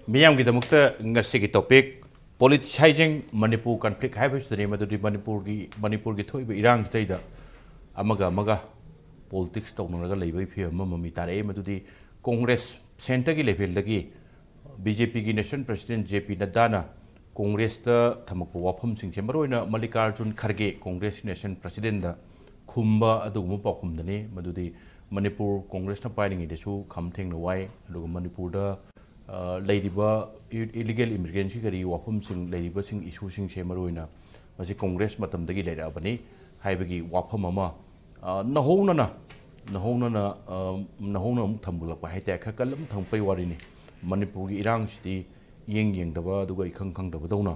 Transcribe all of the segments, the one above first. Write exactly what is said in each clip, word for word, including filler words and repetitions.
ꯃꯤꯌꯥꯝꯒꯤꯗꯃꯛꯇ ꯉꯁꯤꯒꯤ topic politicizing Manipur conflict ꯍꯥꯏꯕꯁꯤꯗꯅꯤ꯫ ꯃꯗꯨꯗꯤ ꯃꯅꯤꯄꯨꯔꯒꯤ, ꯃꯅꯤꯄꯨꯔꯒꯤ ꯊꯣꯛꯏꯕ ꯏꯔꯥꯡꯁꯤꯗꯩꯗ ꯑꯃꯒ ꯑꯃꯒ politics ꯇꯧꯅꯔꯒ ꯂꯩꯕꯒꯤ ꯐꯤꯕꯝ ꯑꯃ ꯃꯃꯤ ꯇꯥꯔꯛꯑꯦ꯫ ꯃꯗꯨꯗꯤ ꯀꯣꯡꯒ꯭ꯔꯦꯁ centreꯒꯤ levelꯗꯒꯤ BJPꯒꯤ national president JP ꯅꯗ꯭ꯗꯥꯅ ꯀꯣꯡꯒ꯭ꯔꯦꯁꯇ ꯊꯝꯃꯛꯄ ꯋꯥꯐꯝꯁꯤꯡꯁꯦ, ꯃꯔꯨꯑꯣꯏꯅ ꯃꯜꯂꯤꯀꯥꯔꯖꯨꯟ ꯈꯔꯒꯦ ꯀꯣꯡꯒ꯭ꯔꯦꯁꯀꯤ national presidentꯗ ꯈꯨꯝꯕ ꯑꯗꯨꯒꯨꯝꯕ ꯄꯥꯎꯈꯨꯝꯗꯅꯤ꯫ ꯃꯗꯨꯗꯤ ꯃꯅꯤꯄꯨꯔ ꯀꯣꯡꯒ꯭ꯔꯦꯁꯅ ꯄꯥꯏꯔꯤꯉꯩꯗꯁꯨ ꯈꯝ ꯊꯦꯡꯅ ꯋꯥꯏ, ꯑꯗꯨꯒ ꯃꯅꯤꯄꯨꯔꯗ ꯑ, ꯂꯩꯔꯤꯕ ꯏ-, illegal immigrantꯀꯤ ꯀꯔꯤ ꯋꯥꯐꯝꯁꯤꯡ, ꯂꯩꯔꯤꯕꯁꯤꯡ, issueꯁꯤꯡꯁꯦ ꯃꯔꯨꯑꯣꯏꯅ ꯃꯁꯤ ꯀꯣꯡꯒ꯭ꯔꯦꯁ ꯃꯇꯝꯗꯒꯤ ꯂꯩꯔꯛꯑꯕꯅꯤ ꯍꯥꯏꯕꯒꯤ ꯋꯥꯐꯝ ꯑꯃ, ꯑ, ꯅꯧꯍꯧꯅꯅ, ꯅꯧꯍꯧꯅꯅ, ꯑ, ꯅꯧꯍꯧꯅ ꯑꯃꯨꯛ ꯊꯝꯒꯠꯂꯛꯄ ꯍꯥꯏꯇꯥꯔꯦ, ꯈꯔ ꯀꯜꯂꯞꯅ ꯊꯝꯃꯛꯄꯩ ꯋꯥꯔꯤꯅꯤ꯫ ꯃꯅꯤꯄꯨꯔꯒꯤ ꯏꯔꯥꯡꯁꯤꯗꯤ ꯏꯌꯦꯡ ꯌꯦꯡꯗꯕ ꯑꯗꯨꯒ ꯏꯈꯪ ꯈꯪꯗꯕꯗꯧꯅ,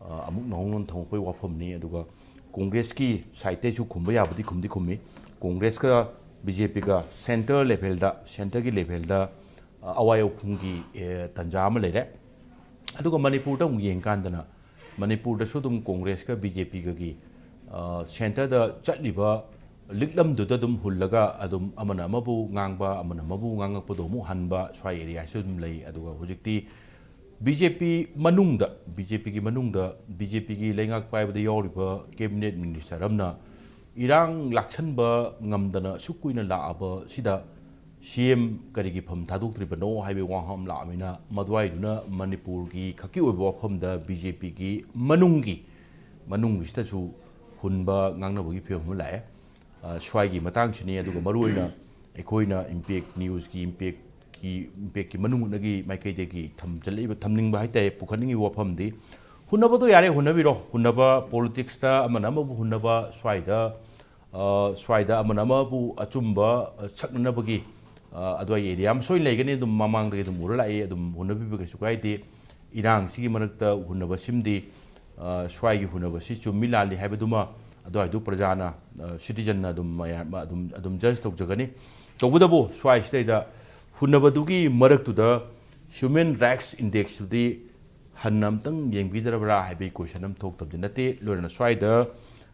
ꯑ, ꯑꯃꯨꯛ ꯅꯧꯍꯧꯅꯅ ꯊꯝꯃꯛꯄꯩ ꯋꯥꯐꯝꯅꯤ꯫ ꯑꯗꯨꯒ ꯀꯣꯡꯒ꯭ꯔꯦꯁꯀꯤ sideꯇꯩꯁꯨ ꯈꯨꯝꯕ ꯌꯥꯕꯗꯤ ꯈꯨꯝꯗꯤ ꯈꯨꯝꯃꯤ꯫ ꯀꯣꯡꯒ꯭ꯔꯦꯁꯀ BJPꯒ centre levelꯗ, centreꯒꯤ levelꯗ, ꯑ, ꯑꯋꯥꯏ ꯑꯈꯨꯝꯒꯤ, ꯑꯦ, ꯇꯥꯟꯖꯥ ꯑꯃ ꯂꯩꯔꯦ꯫ ꯑꯗꯨꯒ ꯃꯅꯤꯄꯨꯔꯗ ꯑꯃꯨꯛ ꯌꯦꯡꯀꯥꯟꯗꯅ, ꯃꯅꯤꯄꯨꯔꯗꯁꯨ ꯑꯗꯨꯝ ꯀꯣꯡꯒ꯭ꯔꯦꯁꯀ BJPꯒꯒꯤ, ꯑ, centreꯗ ꯆꯠꯂꯤꯕ ꯂꯤꯛꯂꯝꯗꯨꯗ ꯑꯗꯨꯝ ꯍꯨꯜꯂꯒ ꯑꯗꯨꯝ ꯑꯃꯅ ꯑꯃꯕꯨ ꯉꯥꯡꯕ, ꯑꯃꯅ ꯑꯃꯕꯨ ꯉꯥꯡꯉꯛꯄꯗꯣ ꯑꯃꯨꯛ ꯍꯟꯕ, ꯁ꯭ꯋꯥꯏ areaꯁꯨ ꯑꯗꯨꯝ ꯂꯩ꯫ ꯑꯗꯨꯒ ꯍꯧꯖꯤꯛꯇꯤ BJP ꯃꯅꯨꯡꯗ, BJPꯒꯤ ꯃꯅꯨꯡꯗ, BJPꯒꯤ ꯂꯩꯉꯥꯛ ꯄꯥꯏꯕꯗ ꯌꯥꯎꯔꯤꯕ cabinet minister ꯑꯃꯅ ꯏꯔꯥꯡ ꯂꯥꯛꯁꯟꯕ ꯉꯝꯗꯅ ꯑꯁꯨꯛ ꯀꯨꯏꯅ ꯂꯥꯛꯑꯕ ꯁꯤꯗ CM ꯀꯔꯤꯒꯤ ꯐꯝ ꯊꯥꯗꯣꯛꯇ꯭ꯔꯤꯕꯅꯣ ꯍꯥꯏꯕꯒꯤ ꯋꯥꯍꯪ ꯑꯃ ꯂꯥꯛꯑꯃꯤꯅ, ꯃꯗꯨꯋꯥꯏꯗꯨꯅ ꯃꯅꯤꯄꯨꯔꯒꯤ ꯈꯛꯀꯤ ꯑꯣꯏꯕ ꯋꯥꯐꯝꯗ BJPꯒꯤ ꯃꯅꯨꯡꯒꯤ, ꯃꯅꯨꯡꯒꯤꯁꯤꯗꯁꯨ ꯍꯨꯟꯕ ꯉꯥꯡꯅꯕꯒꯤ ꯐꯤꯕꯝ ꯑꯃ ꯂꯥꯛꯑꯦ꯫ ꯑ, ꯁ꯭ꯋꯥꯏꯒꯤ ꯃꯇꯥꯡꯁꯤꯅꯤ꯫ ꯑꯗꯨꯒ ꯃꯔꯨꯑꯣꯏꯅ ꯑꯩꯈꯣꯏꯅ Impact Newsꯀꯤ, Impactꯀꯤ, Impactꯀꯤ ꯃꯅꯨꯡ ꯍꯨꯠꯅꯒꯤ ꯃꯥꯏꯀꯩꯗꯒꯤ ꯊꯝꯖꯜꯂꯛꯏꯕ, ꯊꯝꯅꯤꯡꯕ ꯍꯥꯏꯇꯥꯔꯦ, ꯄꯨꯈꯠꯅꯤꯡꯉꯤꯕ ꯋꯥꯐꯝꯗꯤ, ꯍꯨꯟꯅꯕꯗꯣ ꯌꯥꯔꯦ, ꯍꯨꯟꯅꯕꯤꯔꯣ꯫ ꯍꯨꯟꯅꯕ politicsꯇ ꯑꯃꯅ ꯑꯃꯕꯨ ꯍꯨꯟꯅꯕ, ꯁ꯭ꯋꯥꯏꯗ, ꯑ, ꯁ꯭ꯋꯥꯏꯗ ꯑꯃꯅ ꯑꯃꯕꯨ ꯑꯆꯨꯝꯕ, ꯑ, ꯁꯛꯅꯅꯕꯒꯤ, ꯑ, ꯑꯗꯨꯋꯥꯏꯒꯤ area ꯑꯃ ꯁꯣꯏꯅ ꯂꯩꯒꯅꯤ꯫ ꯑꯗꯨꯝ ꯃꯃꯥꯡꯗꯒꯤ ꯑꯗꯨꯝ ꯎꯔ ꯂꯥꯛꯏ, ꯑꯗꯨꯝ ꯍꯨꯟꯅꯕꯤꯕ ꯀꯩꯁꯨ ꯀꯥꯏꯗꯦ꯫ ꯏꯔꯥꯡꯁꯤꯒꯤ ꯃꯔꯛꯇ ꯍꯨꯟꯅꯕꯁꯤꯃꯗꯤ, ꯑ, ꯁ꯭ꯋꯥꯏꯒꯤ ꯍꯨꯟꯅꯕꯁꯤ ꯆꯨꯝꯃꯤ ꯂꯥꯜꯂꯤ ꯍꯥꯏꯕꯗꯨꯃ ꯑꯗꯨꯋꯥꯏꯗꯨ ꯄ꯭ꯔꯖꯥꯅ, ꯑ, citizenꯅ ꯑꯗꯨꯝ ꯃꯌꯥꯝ ꯑꯗꯨꯝ, ꯑꯗꯨꯝ judge ꯇꯧꯖꯒꯅꯤ꯫ ꯇꯧꯕꯇꯕꯨ ꯁ꯭ꯋꯥꯏꯁꯤꯗꯩꯗ ꯍꯨꯟꯅꯕꯗꯨꯒꯤ ꯃꯔꯛꯇꯨꯗ Human Rights Indexꯇꯨꯗꯤ ꯍꯟꯅ ꯑꯝꯇꯪ ꯌꯦꯡꯕꯤꯗ꯭ꯔꯕ꯭ꯔꯥ ꯍꯥꯏꯕꯒꯤ question ꯑꯃ ꯊꯣꯛꯇꯕꯗꯤ ꯅꯠꯇꯦ꯫ ꯂꯣꯏꯅꯅ ꯁ꯭ꯋꯥꯏꯗ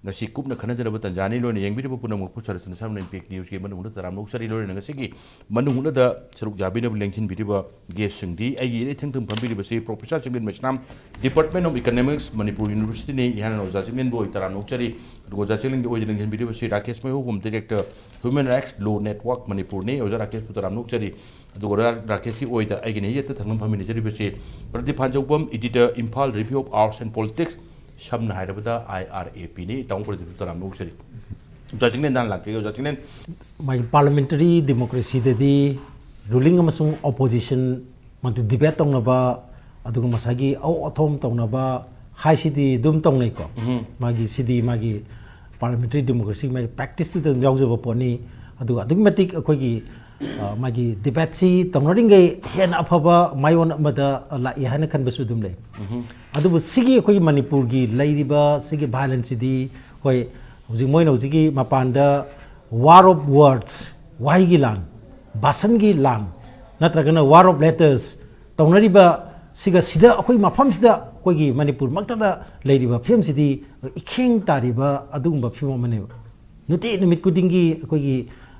ꯉꯁꯤ ꯀꯨꯞꯅ ꯈꯟꯅꯖꯔꯕ ꯇꯥꯟꯖꯥꯅꯤ꯫ ꯂꯣꯏꯅ ꯌꯦꯡꯕꯤꯔꯤꯕ ꯄꯨꯝꯅꯃꯛꯄꯨ ꯁꯔꯁꯅ ꯁꯝꯅ ꯏꯝꯄꯦꯛ ꯅ꯭ꯌꯨꯁꯀꯤ ꯃꯅꯨꯡꯗ ꯇꯔꯥꯝꯅ ꯑꯣꯛꯆꯔꯤ꯫ ꯂꯣꯏꯅ ꯉꯁꯤꯒꯤ ꯃꯅꯨꯡ ꯍꯨꯠꯅꯗ ꯁꯔꯨꯛ ꯌꯥꯕꯤꯅꯕ ꯂꯦꯡꯁꯤꯟꯕꯤꯔꯤꯕ ꯒꯦꯁꯁꯤꯡꯗꯤ ꯑꯩꯒꯤ ꯏꯔꯩ ꯊꯪꯊꯪ ꯐꯝꯕꯤꯔꯤꯕꯁꯤ professor Chinglen Meisnam, Department of Economics, Manipur ꯌꯨꯅꯤꯚꯔꯁꯤꯇꯤꯅꯤ꯫ ꯏꯍꯥꯟ ꯍꯥꯟꯅ ꯑꯣꯖꯥ ꯆꯤꯡꯂꯦꯟꯕꯨ ꯑꯩ ꯇꯔꯥꯝꯅ ꯑꯣꯛꯆꯔꯤ꯫ ꯑꯗꯨꯒ ꯑꯣꯖꯥ ꯆꯤꯡꯂꯦꯟꯒꯤ ꯑꯣꯏꯗ ꯂꯦꯡꯁꯤꯟꯕꯤꯔꯤꯕꯁꯤ Rakesh ꯃꯩꯍꯧꯕꯝ, Director, Human Rights Law Network ꯃꯅꯤꯄꯨꯔꯅꯤ꯫ ꯑꯣꯖꯥ ꯔꯥꯀꯦꯁꯄꯨ ꯇꯔꯥꯝꯅ ꯑꯣꯛꯆꯔꯤ꯫ ꯑꯗꯨꯒ ꯑꯣꯖꯥ ꯔꯥꯀꯦꯁꯀꯤ ꯑꯣꯏꯗ ꯑꯩꯒꯤꯅ ꯌꯦꯠꯇ ꯊꯪꯅ ꯐꯝꯃꯤꯟꯅꯖꯔꯤꯕꯁꯤ Pradeep ꯐꯥꯟꯖꯧꯕꯝ, Editor, Imphal Review of Arts and Politics, ꯁꯝꯅ ꯍꯥꯏꯔꯕꯗ ꯑꯥꯏ ꯑꯥꯔ ꯑꯦ ꯄꯤꯅꯤ꯫ ꯇꯥꯃꯣ ꯄ꯭ꯔꯗꯤꯞꯄꯨ ꯇꯔꯥꯝꯅ ꯑꯣꯛꯆꯔꯤ꯫ ꯑꯣꯖꯥ ꯆꯤꯡꯂꯦꯟꯗ ꯍꯥꯟꯅ ꯂꯥꯛꯆꯒꯦ꯫ ꯑꯣꯖꯥ ꯆꯤꯡꯂꯦꯟ, ꯃꯥꯒꯤ parliamentary democracyꯗꯗꯤ ruling ꯑꯃꯁꯨꯡ opposition ꯃꯗꯨ debate ꯇꯧꯅꯕ, ꯑꯗꯨꯒ ꯉꯁꯥꯏꯒꯤ ꯑꯧ ꯑꯊꯣꯝ ꯇꯧꯅꯕ ꯍꯥꯏꯁꯤꯗꯤ ꯑꯗꯨꯝ ꯇꯧꯅꯩꯀꯣ꯫ ꯃꯥꯒꯤ ꯁꯤꯗꯤ ꯃꯥꯒꯤ parliamentary democracy ꯃꯥꯒꯤ practiceꯇꯨꯗ ꯑꯗꯨꯝ ꯌꯥꯎꯖꯕ ꯄꯣꯠꯅꯤ꯫ ꯑꯗꯨꯒ ꯑꯗꯨꯛꯀꯤ ꯃꯇꯤꯛ ꯑꯩꯈꯣꯏꯒꯤ, ꯑ, ꯃꯥꯒꯤ debateꯁꯤ ꯇꯧꯅꯔꯤꯉꯩ ꯍꯦꯟꯅ ꯑꯐꯕ ꯃꯥꯏꯑꯣꯟ ꯑꯃꯗ ꯂꯥꯛꯏ ꯍꯥꯏꯅ ꯈꯟꯕꯁꯨ ꯑꯗꯨꯝ ꯂꯩ꯫ ꯑꯗꯨꯕꯨ ꯁꯤꯒꯤ ꯑꯩꯈꯣꯏꯒꯤ ꯃꯅꯤꯄꯨꯔꯒꯤ ꯂꯩꯔꯤꯕ ꯁꯤꯒꯤ violenceꯁꯤꯗꯤ, ꯍꯣꯏ, ꯍꯧꯖꯤꯛ ꯃꯣꯏꯅ ꯍꯧꯖꯤꯛꯀꯤ ꯃꯄꯥꯟꯗ war of words, ꯋꯥꯍꯩꯒꯤ ꯂꯥꯟ, ꯚꯥꯁꯟꯒꯤ ꯂꯥꯟ, ꯅꯠꯇ꯭ꯔꯒꯅ war of letters ꯇꯧꯅꯔꯤꯕ ꯁꯤꯒ, ꯁꯤꯗ ꯑꯩꯈꯣꯏ ꯃꯐꯝꯁꯤꯗ ꯑꯩꯈꯣꯏꯒꯤ ꯃꯅꯤꯄꯨꯔꯃꯛꯇꯗ ꯂꯩꯔꯤꯕ ꯐꯤꯕꯝꯁꯤꯗꯤ ꯏꯈꯦꯡ ꯇꯥꯔꯤꯕ ꯑꯗꯨꯒꯨꯝꯕ ꯐꯤꯕꯝ ꯑꯃꯅꯦꯕ꯫ ꯅꯨꯡꯇꯤ ꯅꯨꯃꯤꯠ ꯈꯨꯗꯤꯡꯒꯤ ꯑꯩꯈꯣꯏꯒꯤ,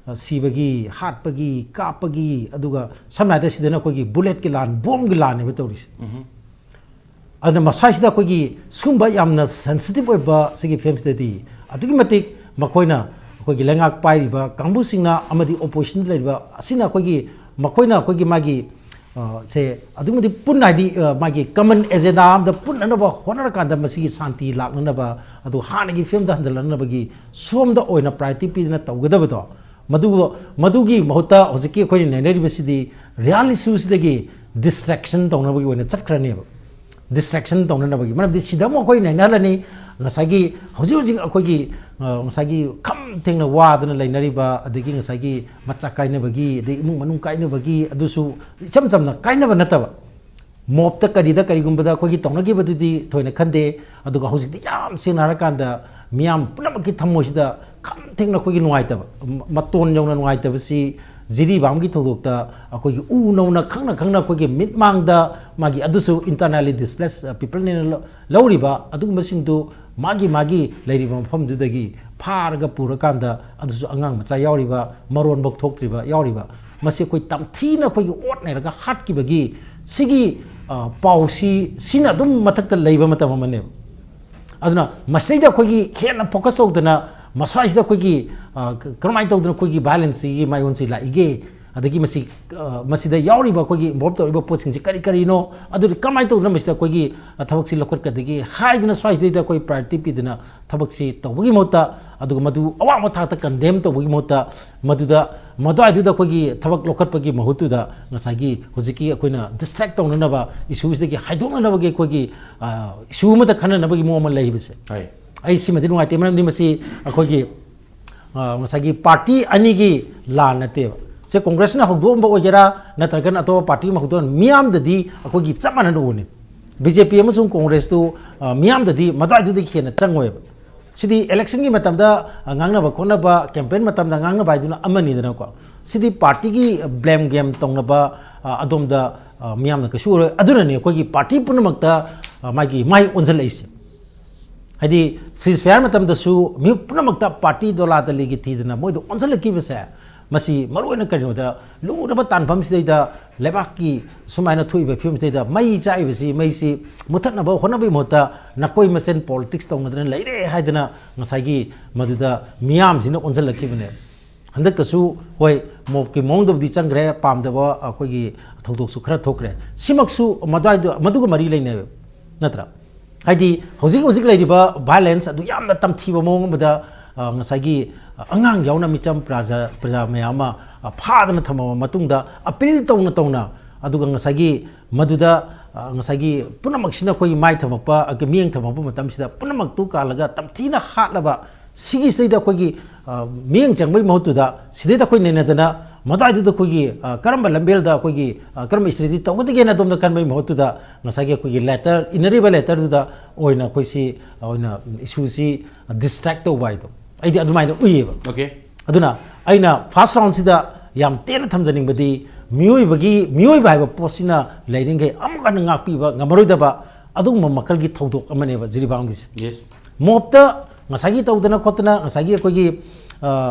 ꯑ, ꯁꯤꯕꯒꯤ, ꯍꯥꯠꯄꯒꯤ, ꯀꯥꯞꯄꯒꯤ, ꯑꯗꯨꯒ ꯁꯝꯅ ꯍꯥꯏꯔꯕꯗ ꯁꯤꯗꯅ ꯑꯩꯈꯣꯏꯒꯤ bulletꯀꯤ ꯂꯥꯟ, bombꯒꯤ ꯂꯥꯟꯅꯦꯕ ꯇꯧꯔꯤꯁꯦ꯫ ꯑꯗꯨꯅ ꯃꯁꯥꯁꯤꯗ ꯑꯩꯈꯣꯏꯒꯤ ꯁꯤꯒꯨꯝꯕ ꯌꯥꯝꯅ sensitive ꯑꯣꯏꯕ ꯁꯤꯒꯤ ꯐꯤꯕꯝꯁꯤꯗꯗꯤ ꯑꯗꯨꯛꯀꯤ ꯃꯇꯤꯛ ꯃꯈꯣꯏꯅ, ꯑꯩꯈꯣꯏꯒꯤ ꯂꯩꯉꯥꯛ ꯄꯥꯏꯔꯤꯕ ꯀꯥꯡꯕꯨꯁꯤꯡꯅ ꯑꯃꯗꯤ oppositionꯗ ꯂꯩꯔꯤꯕ ꯑꯁꯤꯅ ꯑꯩꯈꯣꯏꯒꯤ, ꯃꯈꯣꯏꯅ ꯑꯩꯈꯣꯏꯒꯤ ꯃꯥꯒꯤ, ꯑ, ꯁꯦ ꯑꯗꯨꯛꯀꯤ ꯃꯇꯤꯛ ꯄꯨꯟꯅ, ꯍꯥꯏꯗꯤ, ꯑ, ꯃꯥꯒꯤ common agenda ꯑꯃꯗ ꯄꯨꯟꯅꯅꯕ ꯍꯣꯠꯅꯔꯀꯥꯟꯗ ꯃꯁꯤꯒꯤ ꯁꯥꯟꯇꯤ ꯂꯥꯛꯅꯅꯕ, ꯑꯗꯨ ꯍꯥꯟꯅꯒꯤ ꯐꯤꯕꯝꯗ ꯍꯟꯖꯤꯜꯂꯛꯅꯕꯒꯤ ꯁꯣꯝꯗ ꯑꯣꯏꯅ priority ꯄꯤꯗꯅ ꯇꯧꯒꯗꯕꯗꯣ, ꯃꯗꯨ, ꯃꯗꯨꯒꯤ ꯃꯍꯨꯠꯇ ꯍꯧꯖꯤꯛꯀꯤ ꯑꯩꯈꯣꯏꯅ ꯅꯩꯅꯔꯤꯕꯁꯤꯗꯤ real issueꯁꯤꯗꯒꯤ distraction ꯇꯧꯅꯕꯒꯤ ꯑꯣꯏꯅ ꯆꯠꯈ꯭ꯔꯅꯦꯕ꯫ Distraction ꯇꯧꯅꯅꯕꯒꯤ ꯃꯔꯝꯗꯤ ꯁꯤꯗ ꯑꯃꯨꯛ ꯑꯩꯈꯣꯏ ꯅꯩꯅꯍꯜꯂꯅꯤ꯫ ꯉꯁꯥꯏꯒꯤ ꯍꯧꯖꯤꯛ ꯍꯧꯖꯤꯛ ꯑꯩꯈꯣꯏꯒꯤ, ꯑ, ꯉꯁꯥꯏꯒꯤ ꯈꯝ ꯊꯦꯡꯅ ꯋꯥꯗꯅ ꯂꯩꯅꯔꯤꯕ, ꯑꯗꯒꯤ ꯉꯁꯥꯏꯒꯤ ꯃꯆꯥ ꯀꯥꯏꯅꯕꯒꯤ, ꯑꯗꯒꯤ ꯏꯃꯨꯡ ꯃꯅꯨꯡ ꯀꯥꯏꯅꯕꯒꯤ, ꯑꯗꯨꯁꯨ ꯏꯆꯝ ꯆꯝꯅ ꯀꯥꯏꯅꯕ ꯅꯠꯇꯕ, ꯃꯣꯞꯇ ꯀꯔꯤꯗ ꯀꯔꯤꯒꯨꯝꯕꯗ ꯑꯩꯈꯣꯏꯒꯤ ꯇꯧꯅꯈꯤꯕꯗꯨꯗꯤ ꯊꯣꯏꯅ ꯈꯟꯗꯦ꯫ ꯑꯗꯨꯒ ꯍꯧꯖꯤꯛꯇꯤ ꯌꯥꯝ ꯁꯦꯡꯅ ꯍꯥꯏꯔꯀꯥꯟꯗ ꯃꯤꯌꯥꯝ ꯄꯨꯝꯅꯃꯛꯀꯤ ꯊꯃꯣꯏꯁꯤꯗ ꯈꯝ ꯊꯦꯡꯅ ꯑꯩꯈꯣꯏꯒꯤ ꯅꯨꯡꯉꯥꯏꯇꯕ, ꯃ-, ꯃꯇꯣꯟ ꯌꯧꯅ ꯅꯨꯡꯉꯥꯏꯇꯕꯁꯤ ꯖꯤꯔꯤꯕꯥꯝꯒꯤ ꯊꯧꯗꯣꯛꯇ ꯑꯩꯈꯣꯏꯒꯤ ꯎ ꯅꯧꯅ ꯈꯪꯅ ꯈꯪꯅ ꯑꯩꯈꯣꯏꯒꯤ ꯃꯤꯠꯃꯥꯡꯗ ꯃꯥꯒꯤ ꯑꯗꯨꯁꯨ internally displaced, ꯑ, peopleꯅꯦꯅ ꯂꯧ-, ꯂꯧꯔꯤꯕ ꯑꯗꯨꯒꯨꯝꯕꯁꯤꯡꯗꯨ ꯃꯥꯒꯤ ꯃꯥꯒꯤ ꯂꯩꯔꯤꯕ ꯃꯐꯝꯗꯨꯗꯒꯤ ꯐꯥꯔꯒ ꯄꯨꯔꯀꯥꯟꯗ, ꯑꯗꯨꯁꯨ ꯑꯉꯥꯡ ꯃꯆꯥ ꯌꯥꯎꯔꯤꯕ, ꯃꯔꯣꯟꯐꯧ ꯊꯣꯛꯇ꯭ꯔꯤꯕ ꯌꯥꯎꯔꯤꯕ, ꯃꯁꯤ ꯑꯩꯈꯣꯏ ꯇꯝꯊꯤꯅ ꯑꯩꯈꯣꯏꯒꯤ ꯑꯣꯠꯅꯔꯒ ꯍꯥꯠꯈꯤꯕꯒꯤ ꯁꯤꯒꯤ, ꯑ, ꯄꯥꯎꯁꯤ, ꯁꯤꯅ ꯑꯗꯨꯝ ꯃꯊꯛꯇ ꯂꯩꯕ ꯃꯇꯝ ꯑꯃꯅꯦꯕ꯫ ꯑꯗꯨꯅ ꯃꯁꯤꯗꯩꯗ ꯑꯩꯈꯣꯏꯒꯤ ꯍꯦꯟꯅ focus ꯇꯧꯗꯅ, ꯃꯁ꯭ꯋꯥꯏꯁꯤꯗ ꯑꯩꯈꯣꯏꯒꯤ, ꯑ, ꯀ-, ꯀꯔꯝꯍꯥꯏꯅ ꯇꯧꯗꯅ ꯑꯩꯈꯣꯏꯒꯤ violence ꯁꯤꯒꯤ ꯃꯥꯏꯑꯣꯟꯁꯤ ꯂꯥꯛꯏꯒꯦ, ꯑꯗꯒꯤ ꯃꯁꯤ, ꯑ, ꯃꯁꯤꯗ ꯌꯥꯎꯔꯤꯕ, ꯑꯩꯈꯣꯏꯒꯤ involve ꯇꯧꯔꯤꯕ ꯄꯣꯠꯁꯤꯡꯁꯤ ꯀꯔꯤ ꯀꯔꯤꯅꯣ, ꯑꯗꯨꯗꯤ ꯀꯃꯥꯏꯅ ꯇꯧꯗꯅ ꯃꯁꯤꯗ ꯑꯩꯈꯣꯏꯒꯤ, ꯑ, ꯊꯕꯛꯁꯤ ꯂꯧꯈꯠꯀꯗꯒꯦ ꯍꯥꯏꯗꯅ ꯁ꯭ꯋꯥꯏꯁꯤꯗꯩꯗ ꯑꯩꯈꯣꯏ priority ꯄꯤꯗꯅ ꯊꯕꯛꯁꯤ ꯇꯧꯕꯒꯤ ꯃꯍꯨꯠꯇ, ꯑꯗꯨꯒ ꯃꯗꯨ ꯑꯋꯥꯡꯕ ꯊꯥꯛꯇ condemn ꯇꯧꯕꯒꯤ ꯃꯍꯨꯠꯇ, ꯃꯗꯨꯗ, ꯃꯗꯨꯋꯥꯏꯗꯨꯗ ꯑꯩꯈꯣꯏꯒꯤ ꯊꯕꯛ ꯂꯧꯈꯠꯄꯒꯤ ꯃꯍꯨꯠꯇꯨꯗ ꯉꯁꯥꯏꯒꯤ ꯍꯧꯖꯤꯛꯀꯤ ꯑꯩꯈꯣꯏꯅ distract ꯇꯧꯅꯅꯕ, issue ꯁꯤꯗꯒꯤ ꯍꯥꯏꯗꯣꯛꯅꯅꯕꯒꯤ ꯑꯩꯈꯣꯏꯒꯤ, ꯑ, issue ꯑꯃꯗ ꯈꯟꯅꯅꯕꯒꯤ ꯃꯑꯣꯡ ꯑꯃ ꯂꯩꯕꯁꯦ, ꯍꯣꯏ꯫ ꯑꯩ ꯁꯤꯃꯗꯤ ꯅꯨꯡꯉꯥꯏꯇꯦ꯫ ꯃꯔꯝꯗꯤ ꯃꯁꯤ ꯑꯩꯈꯣꯏꯒꯤ, ꯑ, ꯉꯁꯥꯏꯒꯤ party ꯑꯅꯤꯒꯤ ꯂꯥꯟ ꯅꯠꯇꯦꯕ꯫ ꯁꯦ Congress ꯅ ꯍꯧꯗꯣꯛꯑꯝꯕ ꯑꯣꯏꯒꯦꯔꯥ, ꯅꯠꯇ꯭ꯔꯒꯅ ꯑꯇꯣꯞꯄ party ꯑꯃ ꯍꯧꯗꯣꯛꯑꯝꯕ, ꯃꯤꯌꯥꯝꯗꯗꯤ ꯑꯩꯈꯣꯏꯒꯤ ꯆꯞ ꯃꯥꯟꯅꯅ ꯎꯕꯅꯤ꯫ B J P ꯑꯃꯁꯨꯡ Congress ꯇꯨ, ꯑ, ꯃꯤꯌꯥꯝꯗꯗꯤ ꯃꯗꯨꯋꯥꯏꯗꯨꯗꯒꯤ ꯍꯦꯟꯅ ꯆꯪꯉꯣꯏꯕ꯫ ꯁꯤꯗꯤ election ꯒꯤ ꯃꯇꯝꯗ, ꯑ, ꯉꯥꯡꯅꯕ ꯈꯣꯠꯅꯕ, campaign ꯃꯇꯝꯗ ꯉꯥꯡꯅꯕ ꯍꯥꯏꯗꯨꯅ ꯑꯃꯅꯤꯗꯅꯀꯣ꯫ ꯁꯤꯗꯤ party ꯒꯤ blame game ꯇꯧꯅꯕ, ꯑ, ꯑꯗꯣꯝꯗ, ꯑ, ꯃꯤꯌꯥꯝꯅ ꯀꯩꯁꯨ ꯎꯔꯣꯏ꯫ ꯑꯗꯨꯅꯅꯦ ꯑꯩꯈꯣꯏꯒꯤ party ꯄꯨꯝꯅꯃꯛꯇ, ꯑ, ꯃꯥꯒꯤ ꯃꯥꯏ ꯑꯣꯟꯁꯤꯜꯂꯛꯏꯁꯦ꯫ ꯍꯥꯏꯗꯤ ceasefire ꯃꯇꯝꯗꯁꯨ ꯃꯤꯍꯨꯠ ꯄꯨꯝꯅꯃꯛꯇ party ꯗꯣꯂꯥ ꯗꯂꯤꯒꯤ ꯊꯤꯗꯅ ꯃꯣꯏꯗ ꯑꯣꯟꯁꯤꯜꯂꯛꯈꯤꯕꯁꯦ, ꯃꯁꯤ ꯃꯔꯨꯑꯣꯏꯅ ꯀꯔꯤꯅꯣꯗ, ꯂꯨꯔꯕ ꯇꯥꯟꯐꯝꯁꯤꯗꯩꯗ, ꯂꯩꯕꯥꯛꯀꯤ ꯁꯨꯃꯥꯏꯅ ꯊꯣꯛꯏꯕ ꯐꯤꯕꯝꯁꯤꯗꯩꯗ ꯃꯩ ꯆꯥꯛꯏꯕꯁꯤ, ꯃꯩꯁꯤ ꯃꯨꯊꯠꯅꯕ ꯍꯣꯠꯅꯕꯒꯤ ꯃꯍꯨꯠꯇ ꯅꯈꯣꯏ ꯃꯁꯦꯟ politics ꯇꯧꯅꯗꯅ ꯂꯩꯔꯦ ꯍꯥꯏꯗꯅ ꯉꯁꯥꯏꯒꯤ ꯃꯗꯨꯗ ꯃꯤꯌꯥꯝꯁꯤꯅ ꯑꯣꯟꯁꯤꯜꯂꯛꯈꯤꯕꯅꯦ꯫ ꯍꯟꯗꯛꯇꯁꯨ ꯍꯣꯏ, mob ꯀꯤ ꯃꯑꯣꯡꯗꯕꯨꯗꯤ ꯆꯪꯈ꯭ꯔꯦ, ꯄꯥꯝꯗꯕ ꯑꯩꯈꯣꯏꯒꯤ ꯊꯧꯗꯣꯛꯁꯨ ꯈꯔ ꯊꯣꯛꯈ꯭ꯔꯦ꯫ ꯁꯤꯃꯛꯁꯨ ꯃꯗꯨꯋꯥꯏꯗ, ꯃꯗꯨꯒ ꯃꯔꯤ ꯂꯩꯅꯩꯕ ꯅꯠꯇ꯭ꯔꯥ? ꯍꯥꯏꯗꯤ ꯍꯧꯖꯤꯛ ꯍꯧꯖꯤꯛ ꯂꯩꯔꯤꯕ violence ꯑꯗꯨ ꯌꯥꯝꯅ ꯇꯝꯊꯤꯕ ꯃꯑꯣꯡ ꯑꯃꯗ, ꯑ, ꯉꯁꯥꯏꯒꯤ, ꯑ, ꯑꯉꯥꯡ ꯌꯥꯎꯅ ꯃꯤꯆꯝ ꯄ꯭ꯔꯖꯥ, ꯄ꯭ꯔꯖꯥ ꯃꯌꯥꯝ ꯑꯃ, ꯑ, ꯐꯥꯗꯅ ꯊꯝꯃꯕ ꯃꯇꯨꯡꯗ, appeal ꯇꯧꯅ ꯇꯧꯅ, ꯑꯗꯨꯒ ꯉꯁꯥꯏꯒꯤ ꯃꯗꯨꯗ, ꯑ, ꯉꯁꯥꯏꯒꯤ ꯄꯨꯝꯅꯃꯛꯁꯤꯅ ꯑꯩꯈꯣꯏꯒꯤ ꯃꯥꯏ ꯊꯝꯃꯛꯄ, ꯑ, ꯃꯤꯠꯌꯦꯡ ꯊꯝꯃꯛꯄ ꯃꯇꯝꯁꯤꯗ ꯄꯨꯝꯅꯃꯛꯇꯨ ꯀꯥꯜꯂꯒ ꯇꯝꯊꯤꯅ ꯍꯥꯠꯂꯕ, ꯁꯤꯒꯤꯁꯤꯗꯩꯗ ꯑꯩꯈꯣꯏꯒꯤ, ꯑ, ꯃꯤꯠꯌꯦꯡ ꯆꯪꯕꯒꯤ ꯃꯍꯨꯠꯇꯨꯗ ꯁꯤꯗꯩꯗ ꯑꯩꯈꯣꯏ ꯅꯩꯅꯗꯅ ꯃꯗꯨꯋꯥꯏꯗꯨꯗ ꯑꯩꯈꯣꯏꯒꯤ, ꯑ, ꯀꯔꯝꯕ ꯂꯝꯕꯦꯜꯗ ꯑꯩꯈꯣꯏꯒꯤ, ꯑ, ꯀꯔꯝꯕ strategy ꯇꯧꯒꯗꯒꯦꯅ ꯑꯗꯣꯝꯗ ꯈꯟꯕꯒꯤ ꯃꯍꯨꯠꯇꯨꯗ ꯉꯁꯥꯏꯒꯤ ꯑꯩꯈꯣꯏꯒꯤ letter, ꯏꯟꯅꯔꯤꯕ letter ꯗꯨꯗ ꯑꯣꯏꯅ ꯑꯩꯈꯣꯏꯁꯤ, ꯑ, ꯑꯣꯏꯅ issue ꯁꯤ distract ꯇꯧꯕ ꯍꯥꯏꯗꯣ ꯑꯩꯗꯤ ꯑꯗꯨꯃꯥꯏꯅ ꯎꯏꯌꯦꯕ꯫ Okay꯫ ꯑꯗꯨꯅ ꯑꯩꯅ first round ꯁꯤꯗ ꯌꯥꯝ ꯇꯦꯟꯅ ꯊꯝꯖꯅꯤꯡꯕꯗꯤ, ꯃꯤꯑꯣꯏꯕꯒꯤ, ꯃꯤꯑꯣꯏꯕ ꯍꯥꯏꯕ ꯄꯣꯠꯁꯤꯅ ꯂꯩꯔꯤꯉꯩ ꯑꯃꯨꯛ ꯍꯟꯅ ꯉꯥꯛꯄꯤꯕ ꯉꯝꯃꯔꯣꯏꯗꯕ ꯑꯗꯨꯒꯨꯝꯕ ꯃꯈꯜꯒꯤ ꯊꯧꯗꯣꯛ ꯑꯃꯅꯦꯕ ꯖꯤꯔꯤꯕꯥꯝꯒꯤꯁꯦ꯫ Yes꯫ ꯃꯣꯞꯇ ꯉꯁꯥꯏꯒꯤ ꯇꯧꯗꯅ ꯈꯣꯠꯇꯅ ꯉꯁꯥꯏꯒꯤ ꯑꯩꯈꯣꯏꯒꯤ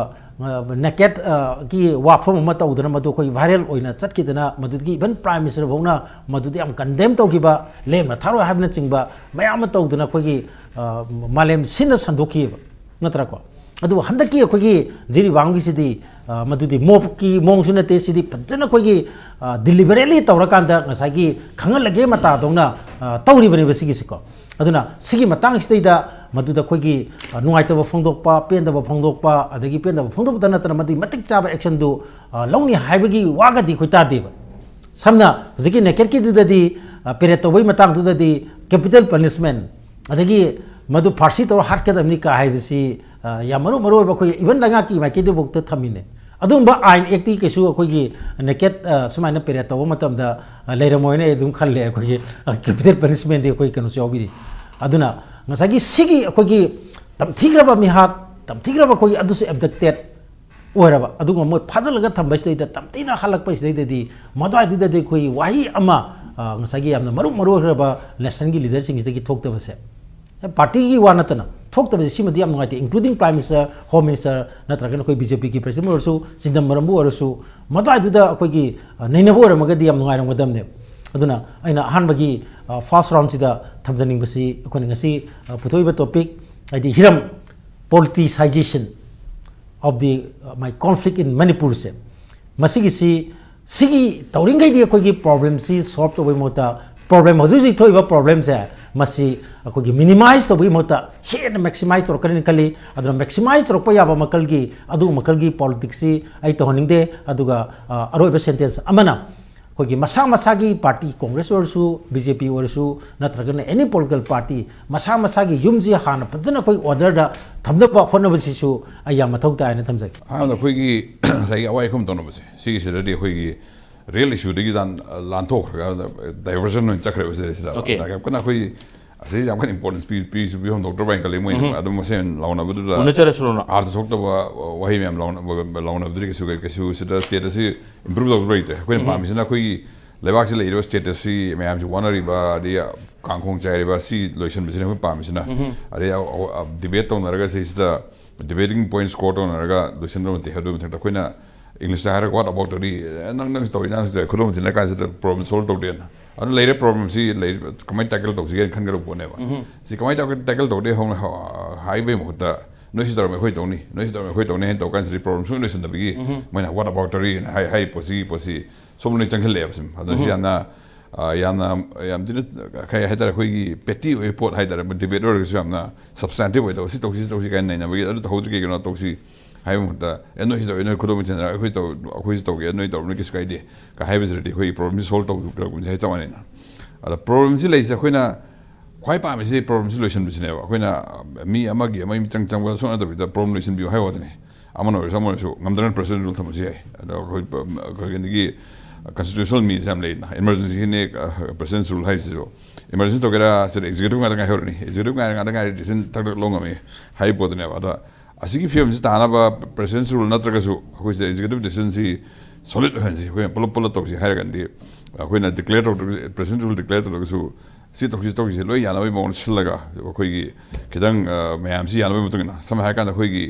ꯅꯦꯀꯦꯠ ꯀꯤ ꯋꯥꯐꯝ ꯑꯃ ꯇꯧꯗꯅ ꯃꯗꯨ ꯑꯩꯈꯣꯏ ꯚꯥꯏꯔꯦꯜ ꯑꯣꯏꯅ ꯆꯠꯈꯤꯗꯅ ꯃꯗꯨꯗꯒꯤ ꯏꯚꯟ ꯄ꯭ꯔꯥꯏꯝ ꯃꯤꯅꯤꯁꯇꯔ ꯐꯥꯎꯅ ꯃꯗꯨꯗ ꯌꯥꯝ ꯀꯟꯗꯦꯝ ꯇꯧꯈꯤꯕ, ꯂꯦꯝꯅ ꯊꯥꯔꯣꯏ ꯍꯥꯏꯕꯅꯆꯤꯡꯕ ꯃꯌꯥꯝ ꯑꯃ ꯇꯧꯗꯅ ꯑꯩꯈꯣꯏꯒꯤ ꯃꯥꯂꯦꯝ ꯁꯤꯟꯅ ꯁꯟꯗꯣꯛꯈꯤꯑꯕ, ꯅꯠꯇ꯭ꯔꯀꯣ? ꯑꯗꯨꯕꯨ ꯍꯟꯗꯛꯀꯤ ꯑꯩꯈꯣꯏꯒꯤ ꯖꯤꯔꯤꯕꯥꯝꯒꯤꯁꯤꯗꯤ ꯃꯗꯨꯗꯤ ꯃꯣꯞꯀꯤ ꯃꯑꯣꯡꯁꯨ ꯅꯠꯇꯦ꯫ ꯁꯤꯗꯤ ꯐꯖꯅ ꯑꯩꯈꯣꯏꯒꯤ ꯗꯤꯂꯤꯕꯔꯦꯠꯂꯤ ꯇꯧꯔꯀꯥꯟꯗ ꯉꯁꯥꯏꯒꯤ ꯈꯪꯍꯜꯂꯒꯦ ꯃꯇꯥꯗꯧꯅ ꯇꯧꯔꯤꯕꯅꯦꯕ ꯁꯤꯒꯤꯁꯤꯀꯣ꯫ ꯑꯗꯨꯅ ꯁꯤꯒꯤ ꯃꯇꯥꯡꯁꯤꯗꯩꯗ ꯃꯗꯨꯗ ꯑꯩꯈꯣꯏꯒꯤ ꯅꯨꯡꯉꯥꯏꯇꯕ ꯐꯣꯡꯗꯣꯛꯄ, ꯄꯦꯟꯗꯕ ꯐꯣꯡꯗꯣꯛꯄ, ꯑꯗꯒꯤ ꯄꯦꯟꯗꯕ ꯐꯣꯡꯗꯣꯛꯄꯗ ꯅꯠꯇꯅ ꯃꯗꯨꯒꯤ ꯃꯇꯤꯛ ꯆꯥꯕ ꯑꯦꯛꯁꯟꯗꯨ ꯂꯧꯅꯤ ꯍꯥꯏꯕꯒꯤ ꯋꯥꯒꯗꯤ ꯑꯩꯈꯣꯏ ꯇꯥꯗꯦꯕ꯫ ꯁꯝꯅ ꯍꯧꯖꯤꯛꯀꯤ ꯅꯦꯀꯦꯠꯀꯤꯗꯨꯗꯗꯤ ꯄꯦꯔꯦꯠ ꯇꯧꯕꯒꯤ ꯃꯇꯥꯡꯗꯨꯗꯗꯤ ꯀꯦꯄꯤꯇꯦꯜ ꯄꯅꯤꯁꯃꯦꯟ, ꯑꯗꯒꯤ ꯃꯗꯨ ꯐꯥꯔꯁꯤ ꯇꯧꯔ ꯍꯥꯠꯀꯗꯕꯅꯤ ꯀꯥ ꯍꯥꯏꯕꯁꯤ ꯌꯥꯝ ꯃꯔꯨ ꯃꯔꯨ ꯑꯣꯏꯕ ꯑꯩꯈꯣꯏ ꯏꯚꯟ ꯂꯩꯉꯥꯛꯀꯤ ꯃꯥꯏꯀꯩꯗꯨꯐꯥꯎꯗ ꯊꯝꯃꯤꯅꯦ꯫ ꯑꯗꯨꯒꯨꯝꯕ ꯑꯥꯏꯟ ꯑꯦꯛꯇꯤ ꯀꯩꯁꯨ ꯑꯩꯈꯣꯏꯒꯤ ꯅꯦꯀꯦꯠ ꯁꯨꯃꯥꯏꯅ ꯄꯦꯔꯦꯠ ꯇꯧꯕ ꯃꯇꯝꯗ ꯂꯩꯔꯝꯃꯣꯏꯅ ꯑꯩ ꯑꯗꯨꯝ ꯈꯜꯂꯦ꯫ ꯑꯩꯈꯣꯏꯒꯤ ꯀꯦꯄꯤꯇꯦꯜ ꯄꯅꯤꯁꯃꯦꯟꯗꯤ ꯑꯩꯈꯣꯏ ꯀꯩꯅꯣꯁꯨ ꯌꯥꯎꯕꯤꯔꯤ꯫ ꯑꯗꯨꯅ ꯉꯁꯥꯏꯒꯤ ꯁꯤꯒꯤ ꯑꯩꯈꯣꯏꯒꯤ ꯇꯝꯊꯤꯈ꯭ꯔꯕ ꯃꯤꯍꯥꯠ, ꯇꯝꯊꯤꯈ꯭ꯔꯕ ꯑꯩꯈꯣꯏꯒꯤ ꯑꯗꯨꯁꯨ ꯑꯦꯕꯗꯛꯇꯦꯠ ꯑꯣꯏꯔꯕ, ꯑꯗꯨꯒꯨꯝꯕ ꯃꯣꯏ ꯐꯥꯖꯤꯜꯂꯒ ꯊꯝꯕꯁꯤꯗꯩꯗ ꯇꯝꯊꯤꯅ ꯍꯜꯂꯛꯄꯁꯤꯗꯩꯗꯗꯤ ꯃꯗꯨꯋꯥꯏꯗꯨꯗꯗꯤ ꯑꯩꯈꯣꯏ ꯋꯥꯍꯩ ꯑꯃ ꯉꯁꯥꯏꯒꯤ ꯌꯥꯝꯅ ꯃꯔꯨ ꯃꯔꯨ ꯑꯣꯏꯈ꯭ꯔꯕ ꯅꯦꯁꯟꯒꯤ ꯂꯤꯗꯔꯁꯤꯡꯁꯤꯗꯒꯤ ꯊꯣꯛꯇꯕꯁꯦ, ꯄꯥꯔꯇꯤꯒꯤ ꯋꯥ ꯅꯠꯇꯅ ꯊꯣꯛꯇꯕꯁꯦ, ꯁꯤꯃꯗꯤ ꯌꯥꯝ ꯅꯨꯡꯉꯥꯏꯇꯦ꯫ Including prime minister, home minister, ꯅꯠꯇ꯭ꯔꯒꯅ ꯑꯩꯈꯣꯏ ꯕꯤ ꯖꯦ ꯄꯤꯒꯤ ꯄ꯭ꯔꯦꯁꯤꯗꯦꯟ ꯑꯣꯏꯔꯁꯨ, ꯆꯤꯗꯝꯕꯔꯝꯕꯨ ꯑꯣꯏꯔꯁꯨ, ꯃꯗꯨꯋꯥꯏꯗꯨꯗ ꯑꯩꯈꯣꯏꯒꯤ ꯅꯩꯅꯕ ꯑꯣꯏꯔꯝꯃꯒꯗꯤ ꯌꯥꯝ ꯅꯨꯡꯉꯥꯏꯔꯝꯒꯗꯕꯅꯦ꯫ ꯑꯗꯨꯅ ꯑꯩꯅ ꯑꯍꯥꯟꯕꯒꯤ ꯐꯥꯔꯁ ꯔꯥꯎꯟꯁꯤꯗ ꯊꯝꯖꯅꯤꯡꯕꯁꯤ ꯑꯩꯈꯣꯏꯅ ꯉꯁꯤ ꯄꯨꯊꯣꯛꯏꯕ ꯇꯣꯄꯤꯛ, ꯍꯥꯏꯗꯤ ꯍꯤꯔꯝ, politicization of the my conflict in ꯃꯅꯤꯄꯨꯔꯁꯦ, ꯃꯁꯤꯒꯤꯁꯤ, ꯁꯤꯒꯤ ꯇꯧꯔꯤꯈꯩꯗꯤ ꯑꯩꯈꯣꯏꯒꯤ ꯄ꯭ꯔꯣꯕ꯭ꯂꯦꯝꯁꯤ ꯁꯣꯜꯕ ꯇꯧꯕꯒꯤ ꯃꯍꯨꯠꯇ, ꯄ꯭ꯔꯣꯕ꯭ꯂꯦꯝ ꯍꯧꯖꯤꯛ ꯍꯧꯖꯤꯛ ꯊꯣꯛꯏꯕ ꯄ꯭ꯔꯣꯕ꯭ꯂꯦꯝꯁꯦ ꯃꯁꯤ ꯑꯩꯈꯣꯏꯒꯤ ꯃꯤꯅꯤꯃꯥꯏꯁ ꯇꯧꯕꯒꯤ ꯃꯍꯨꯠꯇ ꯍꯦꯟꯅ ꯃꯦꯛꯁꯤꯃꯥꯏꯁ ꯇꯧꯔꯛꯀꯅꯤꯅ ꯈꯜꯂꯤ꯫ ꯑꯗꯨꯅ ꯃꯦꯛꯁꯤꯃꯥꯏꯁ ꯇꯧꯔꯛꯄ ꯌꯥꯕ ꯃꯈꯜꯒꯤ, ꯑꯗꯨꯒꯨꯝꯕ ꯃꯈꯜꯒꯤ ꯄꯣꯂꯤꯇꯤꯛꯁꯁꯤ ꯑꯩ ꯇꯧꯍꯟꯅꯤꯡꯗꯦ꯫ ꯑꯗꯨꯒ ꯑꯔꯣꯏꯕ ꯁꯦꯟꯇꯦꯟꯁ ꯑꯃꯅ, ꯑꯩꯈꯣꯏꯒꯤ ꯃꯁꯥ ꯃꯁꯥꯒꯤ ꯄꯥꯔꯇꯤ, ꯀꯣꯡꯒ꯭ꯔꯦꯁ ꯑꯣꯏꯔꯁꯨ, ꯕꯤ ꯖꯦ ꯄꯤ ꯑꯣꯏꯔꯁꯨ, ꯅꯠꯇ꯭ꯔꯒꯅ ꯑꯦꯅꯤ ꯄꯣꯂꯤꯇꯤꯀꯦꯜ ꯄꯥꯔꯇꯤ, ꯃꯁꯥ ꯃꯁꯥꯒꯤ ꯌꯨꯝꯁꯤ ꯍꯥꯟꯅ ꯐꯖꯅ ꯑꯩꯈꯣꯏ ꯑꯣꯔꯗꯔꯗ ꯊꯝꯅꯕ ꯍꯣꯠꯅꯕꯁꯤꯁꯨ ꯑꯩ ꯌꯥꯝ ꯃꯊꯧ ꯇꯥꯏ ꯍꯥꯏꯅ ꯊꯝꯖꯒꯦ꯫ ꯑꯍꯥꯟꯕꯗ ꯑꯩꯈꯣꯏꯒꯤ ꯉꯁꯥꯏꯒꯤ ꯑꯋꯥꯏ ꯑꯈꯨꯝ ꯇꯧꯅꯕꯁꯦ, ꯁꯤꯒꯤꯁꯤꯗꯗꯤ ꯑꯩꯈꯣꯏꯒꯤ ꯔꯤꯌꯦꯜ ꯏꯁꯨꯗꯒꯤ ꯂꯥꯟ-, ꯂꯥꯟꯊꯣꯛꯈ꯭ꯔꯒ ꯗꯥꯏꯚꯔꯖꯟ ꯑꯣꯏꯅ ꯆꯠꯈ꯭ꯔꯦꯕ ꯁꯤꯗꯩꯁꯤꯗ꯫ Okay. ꯌꯥꯝ ꯀꯟꯅ ꯑꯩꯈꯣꯏ ꯑꯁꯤꯗꯤ ꯌꯥꯝ ꯀꯟꯅ ꯏꯝꯄꯣꯔꯇꯦꯟꯁ ꯄꯤ-, ꯄꯤꯁꯨ ꯄꯤꯐꯝ ꯊꯣꯛꯇ꯭ꯔꯕ ꯍꯥꯏꯅ ꯈꯜꯂꯤ꯫ ꯃꯣꯏ ꯎꯝ꯫ ꯑꯗꯨꯝ ꯃꯁꯦꯟ ꯂꯥꯎꯅꯕꯗꯨꯗ ꯎꯅꯆꯔꯁꯨꯔꯣꯅ꯫ ꯑꯥꯔꯊ ꯊꯣꯛꯇꯕ ꯋꯥꯍꯩ ꯃꯌꯥꯝ ꯂꯥꯎꯅꯕ-, ꯂꯥꯎꯅꯕꯗꯨꯗꯤ ꯀꯩꯁꯨ, ꯀꯩꯁꯨ ꯁꯤꯗ ꯁ꯭ꯇꯦꯠ ꯑꯁꯤ ꯏꯝꯄ꯭ꯔꯨꯚ ꯇꯧꯕ ꯂꯩꯇ꯭ꯔꯦ꯫ ꯑꯩꯈꯣꯏꯅ ꯎꯝ꯫ ꯄꯥꯝꯃꯤꯁꯤꯅ ꯑꯩꯈꯣꯏꯒꯤ ꯂꯩꯕꯥꯛꯁꯤ ꯂꯩꯔꯤꯕ ꯁ꯭ꯇꯦꯇꯁꯁꯤ, ꯃꯌꯥꯝꯁꯤ ꯋꯥꯅꯔꯤꯕ, ꯑꯗꯩ ꯀꯥꯡꯈꯣꯡ ꯆꯥꯏꯔꯤꯕ ꯁꯤ ꯂꯣꯏꯁꯤꯟꯕꯁꯤꯅ ꯑꯩꯈꯣꯏ ꯄꯥꯝꯃꯤꯁꯤꯅ꯫ ꯑꯗꯩ ꯗꯤꯕꯦꯠ ꯇꯧꯅꯔꯒ ꯁꯤꯁꯤꯗ ꯗꯤꯕꯦꯇꯤꯡ ꯄꯣꯏꯟꯠ ꯁ꯭ꯀꯣꯔ ꯇꯧꯅꯔꯒ ꯂꯣꯏꯁꯤꯟꯕ ꯅꯠꯇꯦ꯫ ꯑꯗꯨꯒꯤ ꯃꯊꯛꯇ ꯑꯩꯈꯣꯏꯅ ꯏꯪꯂꯤꯁꯇ ꯍꯥꯏꯔꯒ "What about the" ꯅꯪ ꯅꯪꯁꯨ ꯇꯧꯔꯤ ꯅꯪꯁꯨ ꯇꯧꯔꯤ ꯈꯨꯗꯣꯡ ꯊꯤꯜꯂ ꯀꯥꯟꯁꯤꯗ ꯄ꯭ꯔꯣꯕ꯭ꯂꯦꯝ ꯁꯣꯜꯕ ꯇꯧꯗꯦꯅ꯫ ꯑꯗꯨ ꯂꯩꯔꯦ, ꯄ꯭ꯔꯣꯕ꯭ꯂꯦꯝꯁꯤ ꯂꯩ, ꯀꯃꯥꯏꯅ ꯇꯦꯀꯜ ꯇꯧꯁꯤꯒꯦꯅ ꯈꯟꯒꯗꯧꯕ ꯄꯣꯠꯅꯦꯕ꯫ ꯁꯤ ꯀꯃꯥꯏꯅ ꯇꯧꯔꯒ ꯇꯦꯀꯜ ꯇꯧꯗꯦ ꯍꯧꯅ ꯍꯥꯏꯕꯒꯤ ꯃꯍꯨꯠꯇ "ꯅꯣꯏ ꯁꯤ ꯇꯧꯔꯝꯃꯦ ꯑꯩꯈꯣꯏ ꯇꯧꯅꯤ, ꯅꯣꯏ ꯁꯤ ꯇꯧꯔꯝꯃꯦ ꯑꯩꯈꯣꯏ ꯇꯧꯅꯤ" ꯍꯥꯏꯅ ꯇꯧ ꯀꯥꯟꯁꯤꯗ ꯄ꯭ꯔꯣꯕ꯭ꯂꯦꯝ ꯁꯨꯡꯂꯣꯏ ꯂꯣꯏꯁꯤꯟꯗꯕꯒꯤ ꯃꯣꯏꯅ "What about the" ꯍꯥꯏ ꯍꯥꯏꯔꯤꯕ ꯄꯣꯠꯁꯤꯒꯤ ꯄꯣꯠꯁꯤ ꯁꯣꯝꯗ ꯂꯣꯏ ꯆꯪꯁꯤꯜꯂꯛꯑꯦꯕ꯫ ꯁꯨꯝ ꯑꯗꯣ ꯁꯤ ꯌꯥꯝꯅ, ꯑ, ꯌꯥꯝꯅ, ꯌꯥꯝ ꯊꯤꯅ ꯀꯩ ꯍꯥꯏꯇꯥꯔꯦ, ꯑꯩꯈꯣꯏꯒꯤ ꯄꯦꯇꯤ ꯑꯣꯏꯕ ꯄꯣꯠ ꯍꯥꯏꯇꯥꯔꯦ, ꯗꯤꯕꯦꯠ ꯑꯣꯏꯔꯒꯁꯨ ꯌꯥꯝꯅ ꯁꯕꯁꯇꯥꯟꯇꯤꯚ ꯑꯣꯏꯗꯕ, "ꯁꯤ ꯇꯧꯁꯤ, ꯁꯤ ꯇꯧꯁꯤ" ꯀꯥꯏꯅ ꯅꯩꯅꯕꯒꯤ꯫ ꯑꯗꯨ ꯇꯧꯍꯧꯗ꯭ꯔꯤ ꯀꯩꯒꯤꯅꯣ? ꯇꯧꯁꯤ ꯍꯥꯏꯕ ꯃꯍꯨꯠꯇ "ꯑꯦ, ꯅꯣꯏ ꯁꯤ ꯇꯧꯏ, ꯅꯣꯏ ꯈꯨꯗꯣꯡ ꯊꯤꯟꯅꯔꯒ ꯑꯩꯈꯣꯏ ꯇꯧ-, ꯑꯩꯈꯣꯏꯁꯤ ꯇꯧꯒꯦ, ꯅꯣꯏ ꯇꯧꯔꯝꯅ ꯀꯩꯁꯨ ꯀꯥꯏꯗꯦ" ꯀ ꯍꯥꯏꯕꯁꯤꯗꯗꯤ ꯑꯩꯈꯣꯏꯒꯤ ꯄ꯭ꯔꯣꯕ꯭ꯂꯦꯝꯁꯤ ꯁꯣꯜꯕ ꯇꯧꯒꯗꯧꯕꯁꯦ ꯆꯞ ꯃꯥꯟꯅꯩꯅ꯫ ꯑꯗ ꯄ꯭ꯔꯣꯕ꯭ꯂꯦꯝꯁꯤ ꯂꯩꯔꯤꯁꯦ ꯑꯩꯈꯣꯏꯅ ꯈ꯭ꯋꯥꯏ ꯄꯥꯝꯃꯤꯁꯤ ꯄ꯭ꯔꯣꯕ꯭ꯂꯦꯝꯁꯤ ꯂꯣꯏꯁꯤꯟꯕꯁꯤꯅꯦꯕ꯫ ꯑꯩꯈꯣꯏꯅ ꯃꯤ ꯑꯃꯒꯤ ꯑꯃꯒꯤ ꯃꯤꯆꯪ ꯆꯪꯕ ꯁꯨꯡꯅꯠꯇꯕꯤꯗ ꯄ꯭ꯔꯣꯕ꯭ꯂꯦꯝ ꯂꯣꯏꯁꯤꯟꯕꯤꯌꯨ ꯍꯥꯏꯕ ꯋꯥꯗꯅꯤ꯫ ꯑꯃꯅ ꯑꯣꯏꯔꯁꯨ ꯑꯃ ꯑꯣꯏꯔꯁꯨ ꯉꯝꯗ꯭ꯔꯒꯅ ꯄ꯭ꯔꯦꯁꯤꯗꯦꯟ ꯔꯨꯜ ꯊꯝꯕꯁꯨ ꯌꯥꯏ꯫ ꯑꯗꯣ ꯑꯩꯈꯣꯏ, ꯑꯩꯈꯣꯏꯒꯤ constitutional means ꯌꯥꯝ ꯂꯩꯗꯅ, ꯏꯃꯔꯖꯦꯟꯁꯤꯅꯦ, ꯄ꯭ꯔꯦꯁꯤꯗꯦꯟ ꯔꯨꯜ ꯍꯥꯏꯔꯤꯁꯤꯁꯨ꯫ ꯏꯃꯔꯖꯦꯟꯁꯤ ꯇꯧꯒꯦꯔꯥ, ꯁꯤꯗ ꯑꯦꯛꯖꯤꯀ꯭ꯌꯨꯇꯤꯚ ꯉꯥꯛꯇ ꯉꯥꯏꯍꯧꯔꯅꯤ, ꯑꯦꯛꯖꯤꯀ꯭ꯌꯨꯇꯤꯚ ꯉꯥꯏꯔ ꯉꯥꯛꯇ ꯉꯥꯏꯔꯦ, ꯗꯤꯁꯤꯖꯟ ꯊꯛ ꯊꯛ ꯂꯧ ꯉꯝꯃꯤ ꯍꯥꯏꯕ ꯄꯣꯠꯇꯨꯅꯦꯕ꯫ ꯑꯗꯣ ꯑꯁꯤꯒꯤ ꯐꯤꯕꯝꯁꯤ ꯇꯥꯅꯕ ꯄ꯭ꯔꯦꯁꯤꯗꯦꯟ ꯔꯨꯜ ꯅꯠꯇ꯭ꯔꯒꯁꯨ ꯑꯩꯈꯣꯏꯁꯤꯗ ꯑꯦꯛꯖꯤꯀ꯭ꯌꯨꯇꯤꯚ ꯗꯤꯁꯤꯖꯟꯁꯤ ꯁꯣꯂꯤꯗ ꯑꯣꯏꯍꯟꯁꯤ, ꯑꯩꯈꯣꯏꯅ ꯄꯨꯂꯞ ꯄꯨꯂꯞ ꯇꯧꯁꯤ ꯍꯥꯏꯔꯒꯗꯤ, ꯑꯩꯈꯣꯏꯅ ꯗꯤꯀ꯭ꯂꯦꯌꯔ ꯇꯧꯗ꯭ꯔꯒꯁꯨ, ꯄ꯭ꯔꯦꯁꯤꯗꯦꯟ ꯔꯨꯜ ꯗꯤꯀ꯭ꯂꯦꯌꯔ ꯇꯧꯗ꯭ꯔꯒꯁꯨ ꯁꯤ ꯇꯧꯁꯤ ꯇꯧꯁꯤ ꯂꯣꯏ ꯌꯥꯅꯕꯒꯤ ꯃꯑꯣꯡꯗ ꯁꯤꯜꯂꯒ ꯑꯩꯈꯣꯏꯒꯤ ꯈꯤꯇꯪ, ꯑ, ꯃꯌꯥꯝꯁꯤ ꯌꯥꯅꯕꯒꯤ ꯃꯇꯨꯡ ꯏꯟꯅ, ꯁꯝꯅ ꯍꯥꯏꯔꯀꯥꯟꯗ ꯑꯩꯈꯣꯏꯒꯤ,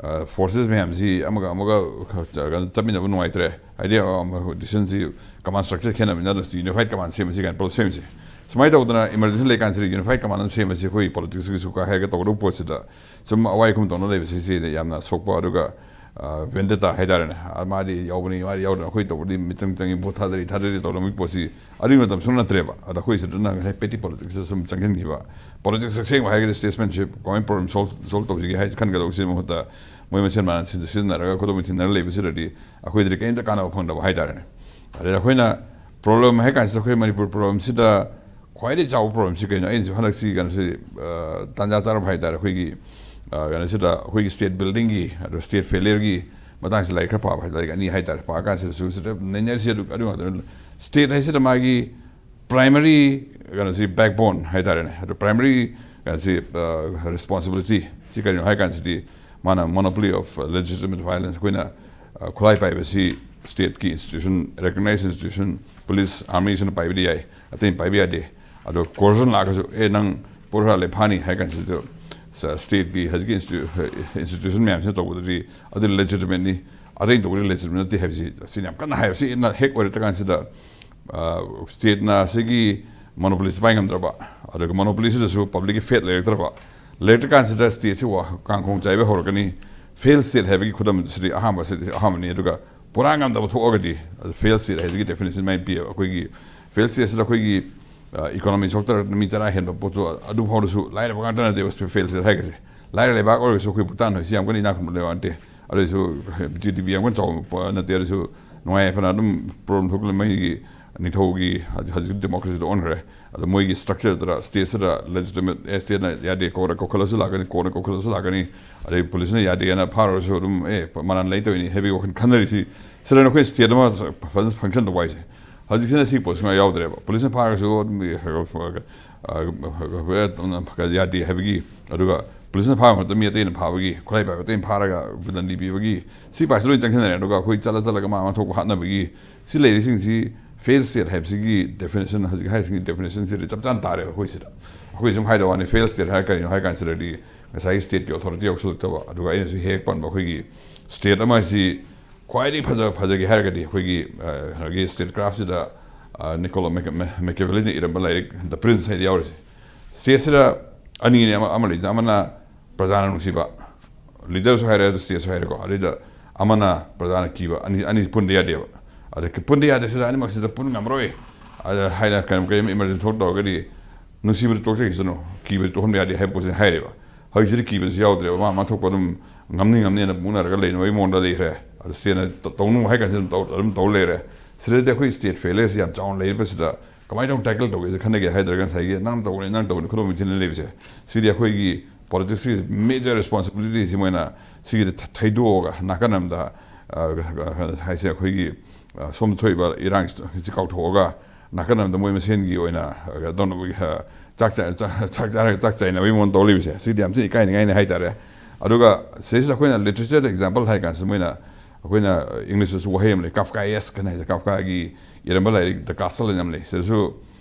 ꯑ, ꯐꯣꯔꯁꯦꯁ ꯃꯌꯥꯝꯁꯤ ꯑꯃꯒ ꯑꯃꯒ ꯈ-, ꯆ-, ꯀꯩꯅꯣ ꯆꯠꯃꯤꯟꯅꯕ ꯅꯨꯡꯉꯥꯏꯇ꯭ꯔꯦ, ꯍꯥꯏꯗꯤ, ꯑ, ꯑꯃ ꯗꯤꯁꯤꯖꯟꯁꯤ ꯀꯃꯥꯟ ꯁ꯭ꯇ꯭ꯔꯛꯆꯔ ꯈꯦꯠꯅꯕꯅꯤꯅ ꯑꯗꯨ ꯌꯨꯅꯤꯐꯥꯏꯠ ꯀꯃꯥꯟ ꯁꯦꯝꯃꯁꯤ ꯀꯥꯏꯅ ꯄꯨꯂꯞ ꯁꯦꯝꯃꯤꯁꯦ꯫ ꯁꯨꯃꯥꯏꯅ ꯇꯧꯗꯅ ꯏꯃꯔꯖꯦꯟꯁꯤ ꯂꯩꯀꯥꯟꯁꯤꯗ ꯌꯨꯅꯤꯐꯥꯏꯠ ꯀꯃꯥꯟ ꯑꯃ ꯁꯦꯝꯃꯁꯤ ꯑꯩꯈꯣꯏ ꯄꯣꯂꯤꯇꯤꯛꯁꯀꯤꯁꯨ ꯀ ꯍꯥꯏꯔꯒ ꯇꯧꯒꯗꯧꯕ ꯄꯣꯠꯁꯤꯗ ꯁꯨꯝ ꯑꯋꯥꯏ ꯑꯈꯨꯝ ꯇꯧꯅ ꯂꯩꯕꯁꯤ ꯁꯤꯗ ꯌꯥꯝꯅ ꯁꯣꯛꯄ, ꯑꯗꯨꯒ, ꯑ, ꯚꯦꯟꯗꯦꯇꯥ ꯍꯥꯏꯇꯥꯔꯦꯅꯦ, ꯑ, ꯃꯥꯗꯤ ꯌꯥꯎꯕꯅꯤ, ꯃꯥꯗꯤ ꯌꯥꯎꯗꯅ ꯑꯩꯈꯣꯏ ꯇꯧꯕꯗꯤ ꯃꯤꯆꯪ ꯆꯪꯉꯤ, ꯚꯣꯠ ꯊꯥꯗꯔꯤ, ꯊꯥꯗꯔꯤ ꯇꯧꯔꯝꯃꯤ ꯄꯣꯠꯁꯤ ꯑꯗꯨꯒꯤ ꯃꯇꯝ ꯁꯨꯡꯅꯠꯇ꯭ꯔꯦꯕ꯫ ꯑꯗ ꯑꯩꯈꯣꯏ ꯁꯤꯗꯅ ꯉꯁꯥꯏ ꯄꯦꯇꯤ ꯄꯣꯂꯤꯇꯤꯛꯁꯇ ꯁꯨꯝ ꯆꯪꯁꯤꯟꯈꯤꯕ꯫ ꯄꯣꯂꯤꯇꯤꯛꯁ ꯑꯁꯦꯡꯕ ꯍꯥꯏꯔꯒꯗꯤ ꯁ꯭ꯇꯦꯠꯁꯃꯦꯟꯁꯤꯞ, ꯀꯃꯥꯏꯅ ꯄ꯭ꯔꯣꯕ꯭ꯂꯦꯝ ꯁꯣꯜꯕ, ꯁꯣꯜꯕ ꯇꯧꯁꯤꯒꯦ ꯍꯥꯏꯁꯤ ꯈꯟꯒꯗꯧꯕꯁꯤ ꯃꯍꯨꯠꯇ ꯃꯣꯏ ꯃꯁꯦꯟ ꯃꯥꯟꯅ ꯁꯤꯟ-, ꯁꯤꯖꯤꯟꯅꯔꯒ ꯈꯨꯗꯣꯡ ꯊꯤꯟꯅꯔ ꯂꯩꯕꯁꯤꯗꯗꯤ ꯑꯩꯈꯣꯏꯗꯗꯤ ꯀꯔꯤꯝꯇ ꯀꯥꯟꯅꯕ ꯐꯪꯗꯕ ꯍꯥꯏꯇꯥꯔꯦꯅꯦ꯫ ꯑꯗꯩ ꯑꯩꯈꯣꯏꯅ ꯄ꯭ꯔꯣꯕ꯭ꯂꯦꯝ ꯍꯥꯏ ꯀꯥꯟꯁꯤꯗ ꯑꯩꯈꯣꯏ ꯃꯅꯤꯄꯨꯔ ꯄ꯭ꯔꯣꯕ꯭ꯂꯦꯝꯁꯤꯗ ꯈ꯭ꯋꯥꯏꯗꯒꯤ ꯆꯥꯎꯕ ꯄ꯭ꯔꯣꯕ꯭ꯂꯦꯝꯁꯤ ꯀꯩꯅꯣ? ꯑꯩꯅꯁꯨ ꯍꯟꯗꯛꯁꯤ ꯀꯩꯅꯣꯁꯤ, ꯑ, ꯇꯥꯟꯖꯥ ꯆꯥꯔꯕ ꯍꯥꯏꯇꯥꯔꯦ, ꯑꯩꯈꯣꯏꯒꯤ, ꯑ, ꯀꯩꯅꯣꯁꯤꯗ ꯑꯩꯈꯣꯏꯒꯤ ꯁ꯭ꯇꯦꯠ ꯕꯤꯜꯗꯤꯡꯒꯤ, ꯑꯗꯣ ꯁ꯭ꯇꯦꯠ ꯐꯦꯂꯤꯌꯔꯒꯤ ꯃꯇꯥꯡꯁꯤ ꯂꯥꯏꯔꯤꯛ ꯈꯔ ꯄꯥꯕ ꯍꯥꯏ, ꯂꯥꯏꯔꯤꯛ ꯑꯅꯤ ꯍꯥꯏꯇꯥꯔꯦ, ꯄꯥ ꯀꯥꯟꯁꯤꯗꯁꯨ ꯁꯤꯗ ꯅꯩꯅꯔꯤꯁꯤ ꯑꯗꯨ, ꯑꯗꯨ ꯉꯥꯛꯇꯅꯤ꯫ ꯁ꯭ꯇꯦꯠ ꯍꯥꯏꯁꯤꯗ ꯃꯥꯒꯤ ꯄ꯭ꯔꯥꯏꯃꯔꯤ ꯀꯩꯅꯣꯁꯤ ꯕꯦꯛꯕꯣꯟ ꯍꯥꯏꯇꯥꯔꯦꯅꯦ꯫ ꯑꯗꯣ ꯄ꯭ꯔꯥꯏꯃꯔꯤ ꯀꯩꯅꯣꯁꯤ, ꯑ, ꯔꯦꯁꯄꯣꯟꯁꯤꯕꯤꯂꯤꯇꯤ ꯁꯤ ꯀꯔꯤꯅꯣ ꯍꯥꯏ ꯀꯥꯟꯁꯤꯗꯤ ꯃꯥꯅ monopoly of legitimate violence, ꯑꯩꯈꯣꯏꯅ, ꯑ, ꯈꯨꯠꯂꯥꯏ ꯄꯥꯏꯕꯁꯤ ꯁ꯭ꯇꯦꯠꯀꯤ ꯏꯟꯁꯇꯤꯇ꯭ꯌꯨꯁꯟ, ꯔꯦꯀꯒꯅꯥꯏꯖ ꯏꯟꯁꯇꯤꯇ꯭ꯌꯨꯁꯟ, ꯄꯨꯂꯤꯁ, ꯑꯥꯔꯃꯤꯁꯤꯅ ꯄꯥꯏꯕꯗꯤ ꯌꯥꯏ, ꯑꯇꯩꯅ ꯄꯥꯏꯕ ꯌꯥꯗꯦ꯫ ꯑꯗꯣ coercion ꯂꯥꯛꯑꯒꯁꯨ, "ꯑꯦ, ꯅꯪ ꯄꯣꯠ ꯍꯨꯔꯥꯜꯂꯦ, ꯐꯥꯅꯤ" ꯍꯥꯏ ꯀꯥꯟꯁꯤꯗ ꯁ-, stateꯀꯤ ꯍꯧꯖꯤꯛꯀꯤ institution ꯃꯌꯥꯝꯁꯤꯅ ꯇꯧꯕꯗꯗꯤ ꯑꯗꯨ legitimateꯅꯤ, ꯑꯇꯩꯅ ꯇꯧꯕꯗꯤ legitimate ꯅꯠꯇꯦ ꯍꯥꯏꯕꯁꯤ, ꯁꯤꯅ ꯌꯥꯝ ꯀꯟꯅ ꯍꯥꯏꯕ꯫ ꯁꯤꯅ ꯍꯦꯛ ꯑꯣꯏꯔꯛꯇ ꯀꯥꯟꯁꯤꯗ, ꯑ, stateꯅ ꯁꯤꯒꯤ monopolyꯁꯤ ꯄꯥꯏ ꯉꯝꯗ꯭ꯔꯕ, ꯑꯗꯨꯒ monopolyꯁꯤꯗꯁꯨ publicꯀꯤ faith ꯂꯩꯔꯛꯇ꯭ꯔꯕ, ꯂꯩꯔꯛꯇ꯭ꯔ ꯀꯥꯟꯁꯤꯗ stateꯁꯤ ꯋꯥ-, ꯀꯥꯡꯈꯣꯡ ꯆꯥꯏꯕ ꯍꯧꯔꯛꯀꯅꯤ꯫ Failed state ꯍꯥꯏꯕꯒꯤ ꯈꯨꯗꯝ ꯁꯤꯗꯤ ꯑꯍꯥꯟꯕ, ꯁꯤꯗꯤ ꯑꯍꯥꯟꯕꯅꯤ꯫ ꯑꯗꯨꯒ ꯄꯨꯔꯥ ꯉꯝꯗꯕ ꯊꯣꯛꯑꯒꯗꯤ, failed state ꯍꯥꯏꯕꯒꯤ definition ꯃꯥꯏ ꯄꯤꯌꯦꯕ꯫ ꯑꯩꯈꯣꯏꯒꯤ failed stateꯁꯤꯗ ꯑꯩꯈꯣꯏꯒꯤ, ꯑ, economy ꯁꯣꯛꯇꯔꯒ ꯃꯤ ꯆꯔꯥ ꯍꯦꯟꯕ ꯄꯣꯠꯁꯨ ꯑꯗꯨ ꯐꯥꯎꯗꯁꯨ ꯂꯥꯏꯔꯕ ꯉꯥꯛꯇ ꯅꯠꯇꯦꯕ failed state ꯍꯥꯏꯒꯁꯦ꯫ ꯂꯥꯏꯔ ꯂꯩꯕꯥꯛ ꯑꯣꯏꯔꯒꯁꯨ ꯑꯩꯈꯣꯏ ꯚꯨꯇꯥꯟ ꯍꯣꯏꯁꯤ ꯌꯥꯝ ꯀꯟꯅ ꯏꯅꯥꯛ ꯈꯨꯟꯕ ꯂꯩꯕꯥꯛ ꯅꯠꯇꯦ꯫ ꯑꯗꯨꯏꯁꯨ GDP ꯌꯥꯝ ꯀꯟꯅ ꯆꯥꯎꯕ ꯅꯠꯇꯦ꯫ ꯑꯗꯨꯁꯨ ꯅꯨꯡꯉꯥꯏ ꯌꯥꯏꯐꯅ ꯑꯗꯨꯝ problem ꯊꯣꯛꯂꯦ꯫ ꯃꯣꯏꯒꯤ ꯅꯤꯡꯊꯧꯒꯤ ꯍꯧꯖꯤꯛ, ꯍꯧꯖꯤꯛ democracyꯗ ꯑꯣꯟꯈ꯭ꯔꯦ꯫ ꯑꯗꯣ ꯃꯣꯏꯒꯤ structureꯗꯨꯗ, stateꯁꯤꯗ legitimate, ꯑꯦ, stateꯅ ꯌꯥꯗꯦ, courtꯅ ꯀꯧꯈꯠꯂꯁꯨ ꯂꯥꯛꯀꯅꯤ, courtꯅ ꯀꯧꯈꯠꯂꯁꯨ ꯂꯥꯛꯀꯅꯤ, ꯑꯗꯩ policeꯅ ꯌꯥꯗꯦꯅ ꯐꯥꯔꯨꯔꯁꯨ ꯑꯗꯨꯝ, "ꯑꯦ, ꯃꯔꯥꯟ ꯂꯩꯇꯕꯅꯤ" ꯍꯥꯏꯕꯒꯤ ꯋꯥꯈꯜ ꯈꯟꯅꯔꯤꯁꯤ꯫ ꯁꯤꯗ ꯑꯩꯈꯣꯏ state ꯑꯃ ꯐꯖꯅ function ꯇꯧꯕ ꯍꯥꯏꯁꯦ꯫ ꯍꯧꯖꯤꯛꯁꯤꯅ ꯁꯤ ꯄꯣꯠ ꯁꯨꯡꯌꯥ ꯌꯥꯎꯗ꯭ꯔꯦꯕ꯫ Policeꯅ ꯐꯥꯔꯒꯁꯨ ꯑꯗꯨꯝ ꯌꯥꯗꯦ ꯍꯥꯏꯕꯒꯤ, ꯑꯗꯨꯒ policeꯅ ꯐꯥꯕ ꯃꯇꯝꯗ ꯃꯤ ꯑꯇꯩꯅ ꯐꯥꯕꯒꯤ, ꯈꯨꯠꯂꯥꯏ ꯄꯥꯏꯕ ꯑꯇꯩꯅ ꯐꯥꯔꯒ ꯗꯟꯗꯤ ꯄꯤꯕꯒꯤ, ꯁꯤ ꯄꯥꯏꯁꯤ ꯂꯣꯏ ꯆꯪꯁꯤꯟꯅꯔꯦ꯫ ꯑꯗꯨꯒ ꯑꯩꯈꯣꯏ ꯆꯠꯂ ꯆꯠꯂꯒ ꯃꯥ ꯃꯥ ꯊꯣꯛꯄ ꯍꯥꯠꯅꯕꯒꯤ, ꯁꯤ ꯂꯩꯔꯤꯁꯤꯡꯁꯤ failed state ꯍꯥꯏꯕꯁꯤꯒꯤ definition, ꯍꯧꯖꯤꯛ ꯍꯥꯏꯔꯤꯁꯤꯒꯤ definitionꯁꯤꯗꯤ ꯆꯞ ꯆꯥꯅ ꯇꯥꯔꯦꯕ ꯑꯩꯈꯣꯏ ꯁꯤꯗ꯫ ꯑꯩꯈꯣꯏ ꯁꯨꯝ ꯍꯥꯏꯗꯕ ꯋꯥꯅꯤ, failed state ꯍꯥꯏꯔ ꯀꯔꯤꯅꯣ ꯍꯥꯏ ꯀꯥꯟꯁꯤꯗꯗꯤ ꯉꯁꯥꯏꯒꯤ stateꯀꯤ authority ꯌꯥꯎꯁꯜꯂꯛꯇꯕ꯫ ꯑꯗꯨꯒ ꯑꯩꯅꯁꯨ ꯍꯦꯛ ꯍꯦꯛ ꯄꯟꯕ ꯑꯩꯈꯣꯏꯒꯤ state ꯑꯃ ꯑꯁꯤ ꯈ꯭ꯋꯥꯏꯗꯒꯤ ꯐꯖ-, ꯐꯖꯒꯦ ꯍꯥꯏꯔꯒꯗꯤ ꯑꯩꯈꯣꯏꯒꯤ, ꯑ, ꯀꯩꯅꯣꯒꯤ statecraftꯁꯤꯗ, ꯑ, Niccolo Machi-, Ma-, Machiavelliꯅ ꯏꯔꯝꯕ ꯂꯥꯏꯔꯤꯛ The Prince ꯍꯥꯏꯗ ꯌꯥꯎꯔꯤꯁꯦ꯫ Stateꯁꯤꯗ ꯑꯅꯤꯅꯦ, ꯑꯃ, ꯑꯃ ꯂꯩꯗꯅ, ꯑꯃꯅ ꯄ꯭ꯔꯖꯥꯅ ꯅꯨꯡꯁꯤꯕ, leaderꯁꯨ ꯍꯥꯏꯔꯦ, ꯑꯗꯨ stateꯁꯨ ꯍꯥꯏꯔꯦꯀꯣ, ꯑꯗꯨꯗ ꯑꯃꯅ ꯄ꯭ꯔꯖꯥꯅ ꯀꯤꯕ, ꯑꯅꯤ, ꯑꯅꯤ ꯄꯨꯟꯗ ꯌꯥꯗꯦꯕ꯫ ꯑꯗ ꯄꯨꯟꯗ ꯌꯥꯗꯦ, ꯁꯤꯗ ꯑꯅꯤꯃꯛꯁꯤꯗ ꯄꯨꯟ ꯉꯝꯃꯔꯣꯏ꯫ ꯑꯗ ꯍꯥꯏꯅ ꯀꯩꯅꯣ, ꯀꯩꯅꯣ emergency ꯊꯣꯛ ꯇꯧꯔꯒꯗꯤ ꯅꯨꯡꯁꯤꯕꯗꯨ ꯇꯣꯛꯆꯈꯤꯁꯅꯨ, ꯀꯤꯕꯗꯨ ꯇꯣꯛꯍꯟꯕ ꯌꯥꯗꯦ ꯍꯥꯏꯕ ꯄꯣꯠꯁꯤ ꯍꯥꯏꯔꯦꯕ꯫ ꯍꯧꯖꯤꯛꯁꯤꯗꯤ ꯀꯤꯕꯁꯨ ꯌꯥꯎꯗ꯭ꯔꯦꯕ, ꯃꯥ ꯃꯥ ꯊꯣꯛꯄ ꯑꯗꯨꯝ ꯉꯝꯅꯤ ꯉꯝꯅꯤꯅ ꯃꯨꯛꯅꯔꯒ ꯂꯩꯅꯕꯒꯤ ꯃꯑꯣꯡꯗ ꯂꯩꯈ꯭ꯔꯦ꯫ ꯑꯗꯨ stateꯅ ꯇꯧ-, ꯇꯧꯅꯨ ꯍꯥꯏ ꯀꯥꯟꯁꯤꯗ ꯑꯗꯨꯝ ꯇꯧ-, ꯑꯗꯨꯝ ꯇꯧ ꯂꯩꯔꯦ꯫ ꯁꯤꯗꯗꯤ ꯑꯩꯈꯣꯏ state failureꯁꯤ ꯌꯥꯝ ꯆꯥꯎꯅ ꯂꯩꯔꯤꯕꯁꯤꯗ ꯀꯃꯥꯏꯅ ꯇꯧꯅ tackle ꯇꯧꯒꯦꯁꯦ ꯈꯟꯅꯒꯦ ꯍꯥꯏꯗ꯭ꯔꯒ ꯉꯁꯥꯏꯒꯤ ꯅꯪ ꯇꯧꯕꯅꯤ, ꯅꯪ ꯇꯧꯕꯅꯤ, ꯈꯨꯗꯣꯝ ꯊꯤꯟꯅ ꯂꯩꯕꯁꯦ, ꯁꯤꯗꯤ ꯑꯩꯈꯣꯏꯒꯤ politicsꯀꯤ major responsibilityꯁꯤ ꯃꯣꯏꯅ ꯁꯤꯒꯤꯗ ꯊ-, ꯊꯩꯗꯣꯛꯑꯒ ꯅꯥꯀꯟ ꯑꯃꯗ, ꯑ, ꯍꯥꯏꯁꯦ ꯑꯩꯈꯣꯏꯒꯤ, ꯑ, ꯁꯣꯝꯗ ꯊꯣꯛꯏꯕ ꯏꯔꯥꯡꯁꯤ ꯀꯥꯎꯊꯣꯛꯑꯒ ꯅꯥꯀꯟ ꯑꯃꯗ ꯃꯣꯏ ꯃꯁꯦꯟꯒꯤ ꯑꯣꯏꯅ, ꯑ, ꯇꯧꯅꯕꯒꯤ, ꯑ, ꯆꯥꯛ ꯆꯥ-, ꯆꯥ-, ꯆꯥꯛ ꯆꯥꯔꯒ ꯆꯥꯛ ꯆꯥꯏꯅꯕꯒꯤ ꯃꯑꯣꯡ ꯇꯧ ꯂꯩꯕꯁꯦ, ꯁꯤꯗꯤ ꯌꯥꯝ ꯊꯤꯅ ꯏꯀꯥꯏꯅꯤꯡꯉꯥꯏꯅꯤ ꯍꯥꯏꯇꯥꯔꯦ꯫ ꯑꯗꯨꯒ ꯁꯤꯗꯩꯁꯤꯗ ꯑꯩꯈꯣꯏꯅ literature example ꯍꯥꯏ ꯀꯥꯟꯁꯤꯗ ꯃꯣꯏꯅ, ꯑꯩꯈꯣꯏꯅ Englishꯇꯁꯨ ꯋꯥꯍꯩ ꯑꯃ ꯂꯩ, Kafkaesque ꯍꯥꯏꯅ ꯍꯥꯏꯁꯦ, Kafkaꯒꯤ ꯏꯔꯝꯕ ꯂꯥꯏꯔꯤꯛ The Castle ꯍꯥꯏꯅ ꯑꯃ ꯂꯩ꯫ ꯁꯤꯗꯁꯨ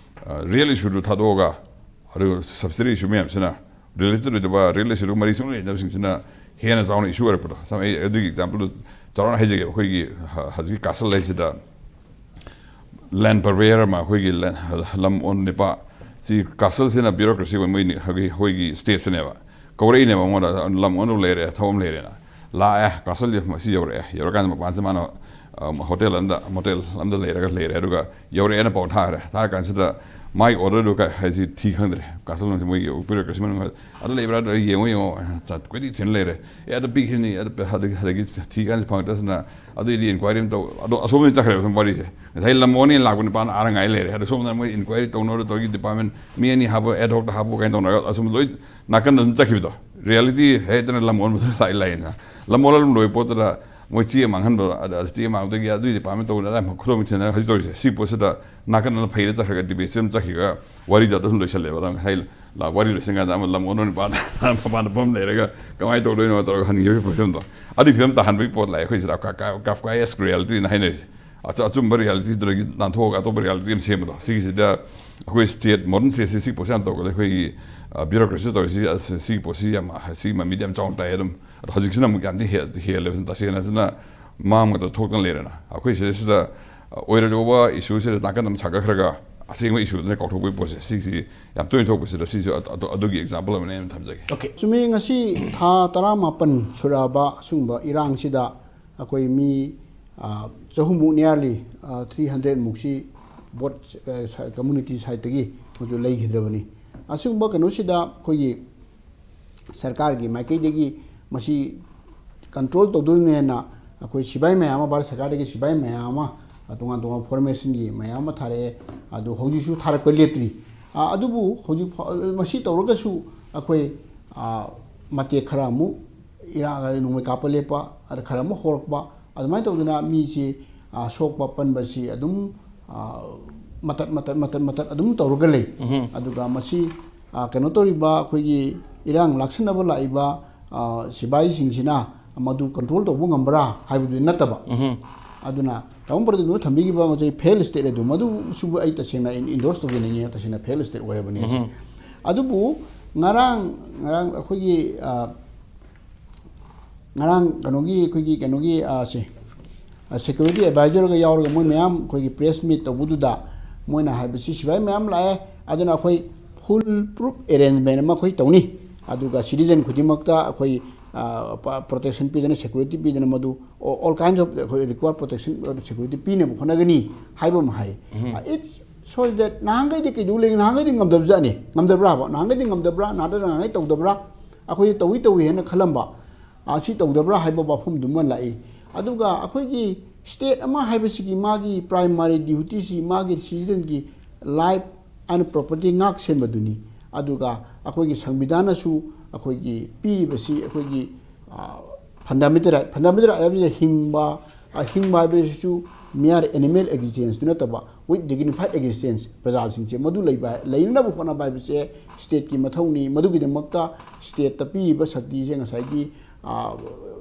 ꯔꯤꯌꯦꯜ ꯏꯁꯨꯗꯨ ꯊꯥꯗꯣꯛꯑꯒ, ꯑꯗꯨꯒ ꯁꯕꯁꯤꯗꯤ ꯏꯁꯨ ꯃꯌꯥꯝꯁꯤꯅ, ꯔꯤꯂꯦꯇꯦꯠ ꯑꯣꯏꯗꯕ, ꯔꯤꯌꯦꯜ ꯏꯁꯨꯗꯨ ꯃꯔꯤ ꯁꯨꯡꯂꯩ ꯂꯩꯅꯗꯕꯁꯤꯡꯁꯤꯅ ꯍꯦꯟꯅ ꯆꯥꯎꯅ ꯏꯁꯨ ꯑꯣꯏꯔꯛꯄꯗꯣ꯫ ꯁꯝꯅ ꯑꯩ ꯑꯗꯨꯒꯤ ꯑꯦꯛꯖꯥꯝꯄꯜꯗꯨ ꯆꯥꯎꯔꯥꯛꯅ ꯍꯥꯏꯖꯒꯦꯕ꯫ ꯑꯩꯈꯣꯏꯒꯤ ꯍ- ꯍꯧꯖꯤꯛꯀꯤ ꯀꯥꯁꯜ ꯍꯥꯏꯁꯤꯗ ꯂꯦꯟ ꯄꯔꯚꯦꯌꯔ ꯑꯃ, ꯑꯩꯈꯣꯏꯒꯤ ꯂꯦꯟ, ꯂꯝ ꯑꯣꯟ ꯅꯤꯄꯥ ꯁꯤ, ꯀꯥꯁꯜꯁꯤꯅ ꯕ꯭ꯌꯨꯔꯣꯀ꯭ꯔꯦꯁꯤ ꯑꯣꯏ, ꯃꯣꯏ ꯑꯩꯈꯣꯏꯒꯤ, ꯑꯩꯈꯣꯏꯒꯤ ꯁ꯭ꯇꯦꯠꯁꯤꯅꯦꯕ ꯀꯧꯔꯛꯏꯅꯦꯕ꯫ ꯃꯉꯣꯟꯗ ꯂꯝ ꯑꯣꯟꯗꯧ ꯂꯩꯔꯦ, ꯊꯕꯛ ꯑꯃ ꯂꯩꯔꯦꯅ ꯂꯥꯛꯑꯦ꯫ ꯀꯥꯁꯜꯁꯦ ꯃꯁꯤ ꯌꯧꯔꯛꯑꯦ꯫ ꯌꯧꯔꯀꯥꯟꯗ ꯃꯄꯥꯟꯁꯦ ꯃꯥꯅ, ꯑ, ꯍꯣꯇꯦꯜ ꯑꯃꯗ, ꯃꯣꯇꯦꯜ ꯑꯃꯗ ꯂꯩꯔꯒ ꯂꯩꯔꯦ꯫ ꯑꯗꯨꯒ ꯌꯧꯔꯛꯑꯦꯅ ꯄꯥꯎ ꯊꯥꯈ꯭ꯔꯦ꯫ ꯊꯥꯔꯀꯥꯟꯁꯤꯗ ꯃꯥꯒꯤ ꯑꯣꯔꯗꯔꯗꯨ ꯀ-, ꯍꯥꯏꯁꯤ ꯊꯤ ꯈꯪꯗ꯭ꯔꯦ꯫ ꯀꯥꯁꯜ ꯃꯣꯏꯒꯤ ꯕ꯭ꯌꯨꯔꯣꯀ꯭ꯔꯦꯁꯤ ꯃꯅꯨꯡꯗ ꯑꯗꯨ ꯂꯩꯕ꯭ꯔꯥ, ꯑꯗꯨ ꯌꯦꯡꯉꯣ, ꯌꯦꯡꯉꯣ, ꯀꯨꯏꯗꯤ ꯊꯤꯅ ꯂꯩꯔꯦ꯫ ꯑꯦ, ꯑꯗꯨ ꯄꯤꯈꯤꯅꯤ, ꯑꯗꯨ ꯄꯤ-, ꯑꯗꯒꯤ, ꯑꯗꯒꯤ ꯊꯤ ꯀꯥꯟꯁꯤ ꯐꯪꯉꯛꯇ꯭ꯔꯁꯤꯅ, ꯑꯗꯨꯏꯗꯤ ꯏꯟꯀ꯭ꯋꯥꯏꯔꯤ ꯑꯃ ꯇꯧ꯫ ꯑꯗꯣ ꯑꯁꯣꯝꯗ ꯆꯠꯈ꯭ꯔꯦꯕ ꯁꯨꯝ ꯋꯥꯔꯤꯁꯦ꯫ ꯉꯁꯥꯏ ꯂꯝ ꯑꯣꯟꯅꯤ ꯂꯥꯛꯄ ꯅꯨꯄꯥꯅ ꯑꯥꯔ ꯉꯥꯏ ꯂꯩꯔꯦ꯫ ꯑꯗꯣ ꯁꯣꯝꯗ ꯃꯣꯏ ꯏꯟꯀ꯭ꯋꯥꯏꯔꯤ ꯇꯧꯅꯔ ꯇꯧꯔꯒꯤ ꯗꯤꯄꯥꯔꯠꯃꯦꯟ ꯃꯤ ꯑꯅꯤ ꯍꯥꯞꯄꯣ, ꯑꯦꯗ ꯍꯣꯛꯇ ꯍꯥꯞꯄꯣ ꯀꯥꯏꯅ ꯇꯧꯅꯔꯒ ꯑꯁꯣꯝ ꯂꯣꯏ ꯅꯥꯀꯟꯗ ꯑꯗꯨꯝ ꯆꯠꯈꯤꯕꯗꯣ꯫ ꯔꯤꯌꯦꯂꯤꯇꯤ ꯍꯦꯛꯇꯅ ꯂꯝ ꯑꯣꯟꯕꯗ ꯂꯥꯛꯏ ꯂꯥꯛꯏꯅ꯫ ꯂꯝ ꯑꯣꯟꯂ ꯑꯗꯨꯝ ꯂꯣꯏ ꯄꯣꯠꯇꯨꯗ ꯃꯣꯏ ꯆꯦ ꯃꯥꯡꯍꯟꯕ, ꯑꯗ ꯆꯦ ꯃꯥꯡꯕꯗꯒꯤ ꯑꯗꯨꯒꯤ ꯗꯤꯄꯥꯔꯠꯃꯦꯟ ꯇꯧꯕꯗ ꯑꯗꯥꯏ ꯈꯨꯗꯣꯡ ꯊꯤꯟꯅꯔꯒ ꯍꯧꯖꯤꯛ ꯇꯧꯔꯤꯁꯦ꯫ ꯁꯤ ꯄꯣꯠꯁꯤꯗ ꯅꯥꯀꯟ ꯑꯃ ꯐꯩꯔ ꯆꯠꯈ꯭ꯔꯒ ꯗꯤꯕꯦꯠꯁꯤ ꯑꯗꯨꯝ ꯆꯠꯈꯤꯒ ꯋꯥꯔꯤꯗꯣ ꯑꯗꯨꯝ ꯂꯣꯏꯁꯜꯂꯦꯕ꯫ ꯑꯗꯣ ꯉꯁꯥꯏ ꯂꯥ-, ꯋꯥꯔꯤ ꯂꯣꯏꯁꯟ ꯀꯥꯟꯗ ꯑꯃ ꯂꯝ ꯑꯣꯟꯕ ꯅꯨꯄꯥꯗ ꯃꯄꯥꯟꯗ ꯐꯝ ꯂꯩꯔꯒ ꯀꯃꯥꯏꯅ ꯇꯧꯗꯣꯏꯅꯣ ꯇꯧꯔꯒ ꯍꯟꯈꯤꯕꯒꯤ ꯐꯤꯕꯝꯗꯣ꯫ ꯑꯗꯨꯒꯤ ꯐꯤꯕꯝ ꯇꯥꯍꯟꯕꯒꯤ ꯄꯣꯠ ꯂꯥꯛꯑꯦ ꯑꯩꯈꯣꯏ ꯁꯤꯗ꯫ ꯀꯥ-, ꯀꯥ-, ꯀꯥꯐꯀꯥꯏꯁ ꯔꯤꯌꯦꯂꯤꯇꯤꯅ ꯍꯥꯏꯅꯔꯤꯁꯦ꯫ ꯑꯆ-, ꯑꯆꯨꯝꯕ ꯔꯤꯌꯦꯂꯤꯇꯤꯗꯨꯗꯒꯤ ꯅꯥꯟꯊꯣꯛꯑꯒ ꯑꯇꯣꯞꯄ ꯔꯤꯌꯦꯂꯤꯇꯤ ꯑꯃ ꯁꯦꯝꯕꯗꯣ꯫ ꯁꯤꯒꯤꯁꯤꯗ ꯑꯩꯈꯣꯏ ꯁ꯭ꯇꯦꯠ, ꯃꯣꯗꯔꯟ ꯁ꯭ꯇꯦꯠꯁꯤ ꯁꯤ ꯄꯣꯠꯁꯤ ꯌꯥꯝ ꯇꯧꯒꯜꯂꯦ꯫ ꯑꯩꯈꯣꯏꯒꯤ, ꯑ, ꯕ꯭ꯌꯨꯔꯣꯀ꯭ꯔꯦꯁꯤ ꯇꯧꯔꯤꯁꯤ, ꯑꯁ, ꯁꯤꯒꯤ ꯄꯣꯠꯁꯤ ꯌꯥꯝ, ꯁꯤꯒꯤ ꯃꯃꯤꯗꯤ ꯌꯥꯝ ꯆꯥꯎꯅ ꯇꯥꯏ ꯑꯗꯨꯝ꯫ ꯑꯗꯣ ꯍꯧꯖꯤꯛꯁꯤꯅ ꯑꯃꯨꯛ ꯌꯥꯝ ꯊꯤ ꯍꯦ-, ꯍꯦꯜꯂꯦꯕ꯫ ꯇꯁꯦꯡꯅ ꯁꯤꯅ ꯃꯥꯡꯕꯗ ꯊꯣꯛꯇꯅ ꯂꯩꯔꯦꯅ꯫ ꯑꯩꯈꯣꯏ ꯁꯤꯗꯩꯁꯤꯗ, ꯑ, ꯑꯣꯏꯔꯣꯏꯗꯧꯕ ꯏꯁꯨꯁꯤꯗ ꯅꯥꯀꯟ ꯑꯃ ꯁꯥꯒꯠꯈ꯭ꯔꯒ ꯑꯁꯦꯡꯕ ꯏꯁꯨꯗꯨꯅ ꯀꯥꯎꯊꯣꯛꯄꯒꯤ ꯄꯣꯠꯁꯦ, ꯁꯤꯒꯤꯁꯤ ꯌꯥꯝ ꯇꯣꯏꯅ ꯊꯣꯛꯄꯁꯤꯗ ꯁꯤꯁꯨ ꯑꯗꯨ, ꯑꯗꯨ, ꯑꯗꯨꯒꯤ ꯑꯦꯛꯖꯥꯝꯄꯜ ꯑꯃꯅꯦ ꯑꯩꯅ ꯊꯝꯖꯒꯦ꯫ ꯑꯣꯀꯦ꯫ ꯆꯨꯝꯃꯤ, ꯉꯁꯤ ꯊꯥ ꯇꯔꯥꯃꯥꯄꯟ ꯁꯨꯔꯛꯑꯕ ꯑꯁꯤꯒꯨꯝꯕ ꯏꯔꯥꯡꯁꯤꯗ ꯑꯩꯈꯣꯏ ꯃꯤ, ꯑ, ꯆꯍꯨꯝꯃꯨꯛ nearly, ꯑ, three hundred ꯃꯨꯛꯁꯤ both, ꯑ, ꯁ-, community side ꯇꯒꯤ ꯃꯣꯏꯁꯨ ꯂꯩꯈꯤꯗ꯭ꯔꯕꯅꯤ꯫ ꯑꯁꯤꯒꯨꯝꯕ ꯀꯩꯅꯣꯁꯤꯗ ꯑꯩꯈꯣꯏꯒꯤ ꯁꯔꯀꯥꯔꯒꯤ ꯃꯥꯏꯀꯩꯗꯒꯤ ꯃꯁꯤ control ꯇꯧꯗꯣꯏꯅꯦꯅ ꯑꯩꯈꯣꯏ ꯁꯤꯐꯥꯏ ꯃꯌꯥꯝ ꯑꯃ, ꯚꯥꯔꯠ ꯁꯔꯀꯥꯔꯗꯒꯤ ꯁꯤꯐꯥꯏ ꯃꯌꯥꯝ ꯑꯃ, ꯑ, ꯇꯣꯉꯥꯟ ꯇꯣꯉꯥꯟꯕ formation ꯒꯤ ꯃꯌꯥꯝ ꯑꯃ ꯊꯥꯔꯛꯑꯦ꯫ ꯑꯗꯨ ꯍꯧꯖꯤꯛꯁꯨ ꯊꯥꯔꯛꯄ ꯂꯦꯞꯇ꯭ꯔꯤ꯫ ꯑ, ꯑꯗꯨꯕꯨ ꯍꯧꯖꯤꯛ ꯐꯥꯎ, ꯃꯁꯤ ꯇꯧꯔꯒꯁꯨ ꯑꯩꯈꯣꯏ, ꯑ, ꯃꯇꯦꯛ ꯈꯔ ꯑꯃꯨꯛ ꯏꯔꯥꯡ, ꯅꯣꯡꯃꯩ ꯀꯥꯞꯄ ꯂꯦꯞꯄ, ꯑꯗ ꯈꯔ ꯑꯃꯨꯛ ꯍꯧꯔꯛꯄ, ꯑꯗꯨꯃꯥꯏꯅ ꯇꯧꯗꯅ ꯃꯤꯁꯤ, ꯑ, ꯁꯣꯛꯄ ꯄꯟꯕꯁꯤ ꯑꯗꯨꯝ, ꯑ, ꯃꯇꯠ, ꯃꯇꯠ, ꯃꯇꯠ, ꯃꯇꯠ ꯑꯗꯨꯝ ꯇꯧꯔꯒ ꯂꯩ꯫ ꯑꯗꯨꯒ ꯃꯁꯤ, ꯑ, ꯀꯩꯅꯣ ꯇꯧꯔꯤꯕ ꯑꯩꯈꯣꯏꯒꯤ ꯏꯔꯥꯡ ꯂꯥꯛꯁꯟꯅꯕ ꯂꯥꯛꯏꯕ, ꯑ, ꯁꯤꯐꯥꯏꯁꯤꯡꯁꯤꯅ ꯃꯗꯨ control ꯇꯧꯕ ꯉꯝꯕ꯭ꯔꯥ ꯍꯥꯏꯕꯗꯨꯗꯤ ꯅꯠꯇꯕ꯫ ꯑꯗꯨꯅ ꯇꯥꯃꯣ ꯄ꯭ꯔꯗꯤꯞꯅ ꯊꯝꯕꯤꯈꯤꯕ ꯃꯁꯤ ꯐꯦꯜ ꯁ꯭ꯇꯦꯠ ꯑꯗꯨ ꯃꯗꯨꯁꯨ ꯑꯩ ꯇꯁꯦꯡꯅ ꯏꯟꯗꯣꯔꯁ ꯇꯧꯖꯅꯤꯡꯉꯤ, ꯇꯁꯦꯡꯅ ꯐꯦꯜ ꯁ꯭ꯇꯦꯠ ꯑꯣꯏꯔꯕꯅꯤ ꯑꯁꯤ꯫ ꯑꯗꯨꯕꯨ ꯉꯔꯥꯡ ꯉꯔꯥꯡ ꯑꯩꯈꯣꯏꯒꯤ ꯑ, ꯉꯔꯥꯡ ꯀꯩꯅꯣꯒꯤ ꯑꯩꯈꯣꯏꯒꯤ ꯀꯩꯅꯣꯒꯤ ꯑ, ꯁꯦ ꯁꯦꯀ꯭ꯌꯨꯔꯤꯇꯤ ꯑꯦꯗꯚꯥꯏꯖꯔꯒ ꯌꯥꯎꯔꯒ ꯃꯣꯏ ꯃꯌꯥꯝ ꯑꯩꯈꯣꯏꯒꯤ ꯄ꯭ꯔꯦꯁ ꯃꯤꯠ ꯇꯧꯕꯗꯨꯗ ꯃꯣꯏꯅ ꯍꯥꯏꯕꯁꯤ ꯁꯤꯐꯥꯏ ꯃꯌꯥꯝ ꯂꯥꯛꯑꯦ, ꯑꯗꯨꯅ ꯑꯩꯈꯣꯏ ꯐꯨꯜ ꯄ꯭ꯔꯨꯐ ꯑꯦꯔꯦꯟꯖꯃꯦꯟ ꯑꯃ ꯑꯩꯈꯣꯏ ꯇꯧꯅꯤ, ꯑꯗꯨꯒ ꯁꯤꯇꯤꯖꯟ ꯈꯨꯗꯤꯡꯃꯛꯇ ꯑꯩꯈꯣꯏ ꯄ꯭ꯔꯣꯇꯦꯛꯁꯟ ꯄꯤꯗꯅ, ꯁꯦꯀ꯭ꯌꯨꯔꯤꯇꯤ ꯄꯤꯗꯅ, ꯃꯗꯨ ꯑꯣꯜ ꯀꯥꯏꯟꯁ ꯑꯣꯐ ꯑꯩꯈꯣꯏ ꯔꯤꯀ꯭ꯋꯥꯔ ꯄ꯭ꯔꯣꯇꯦꯛꯁꯟ ꯁꯦꯀ꯭ꯌꯨꯔꯤꯇꯤ ꯄꯤꯅꯕ ꯍꯣꯠꯅꯒꯅꯤ ꯍꯥꯏꯕ ꯑꯃ ꯍꯥꯏ꯫ It shows that ꯅꯍꯥꯟꯈꯩꯗꯤ ꯀꯩꯗꯧ ꯂꯩ, ꯅꯍꯥꯟꯈꯩꯗꯤ ꯉꯝꯗꯕꯖꯥꯠꯅꯤ, ꯉꯝꯗꯕ꯭ꯔꯥꯕ? ꯅꯍꯥꯟꯈꯩꯗꯤ ꯉꯝꯗꯕ꯭ꯔꯥ, ꯅꯍꯥꯟꯈꯩ ꯅꯍꯥꯟꯈꯩ ꯇꯧꯗꯕ꯭ꯔꯥ? ꯑꯩꯈꯣꯏ ꯇꯧꯏ ꯇꯧꯏ ꯍꯥꯏꯅ ꯈꯜꯂꯝꯕ, ꯑ, ꯁꯤ ꯇꯧꯗꯕ꯭ꯔꯥ ꯍꯥꯏꯕ ꯋꯥꯐꯝꯗꯨꯃ ꯂꯥꯛꯏ꯫ ꯑꯗꯨꯒ ꯑꯩꯈꯣꯏꯒꯤ ꯁ꯭ꯇꯦꯠ ꯑꯃ ꯍꯥꯏꯕꯁꯤꯒꯤ ꯃꯥꯒꯤ ꯄ꯭ꯔꯥꯏꯃꯥꯔꯤ ꯗ꯭ꯌꯨꯇꯤꯁꯤ ꯃꯥꯒꯤ ꯁꯤꯇꯤꯖꯟꯒꯤ ꯂꯥꯏꯐ ꯑꯦꯟ ꯄ꯭ꯔꯣꯄꯔꯇꯤ ꯉꯥꯛ ꯁꯦꯟꯕꯗꯨꯅꯤ꯫ ꯑꯗꯨꯒ ꯑꯩꯈꯣꯏꯒꯤ ꯁꯪꯕꯤꯙꯥꯟꯅꯁꯨ ꯑꯩꯈꯣꯏꯒꯤ ꯄꯤꯔꯤꯕꯁꯤ ꯑꯩꯈꯣꯏꯒꯤ, ꯑ, ꯐꯟꯗꯥꯃꯦꯟꯇꯦꯜ ꯔꯥꯏꯠ, ꯐꯟꯗꯥꯃꯦꯟꯇꯦꯜ ꯔꯥꯏꯠ ꯍꯥꯏꯕꯁꯤꯗ ꯍꯤꯡꯕ, ꯑ, ꯍꯤꯡꯕ ꯍꯥꯏꯕꯁꯤꯁꯨ mere animal existence ꯇꯨ ꯅꯠꯇꯕ, with dignified existence, ꯄ꯭ꯔꯖꯥꯁꯤꯡꯁꯦ ꯃꯗꯨ ꯂꯩꯕ, ꯂꯩꯅꯅꯕ ꯍꯣꯠꯅꯕ ꯍꯥꯏꯕꯁꯦ ꯁ꯭ꯇꯦꯠꯀꯤ ꯃꯊꯧꯅꯤ꯫ ꯃꯗꯨꯒꯤꯗꯃꯛꯇ ꯁ꯭ꯇꯦꯠꯇ ꯄꯤꯔꯤꯕ ꯁꯛꯇꯤꯁꯦ ꯉꯁꯥꯏꯒꯤ, ꯑ,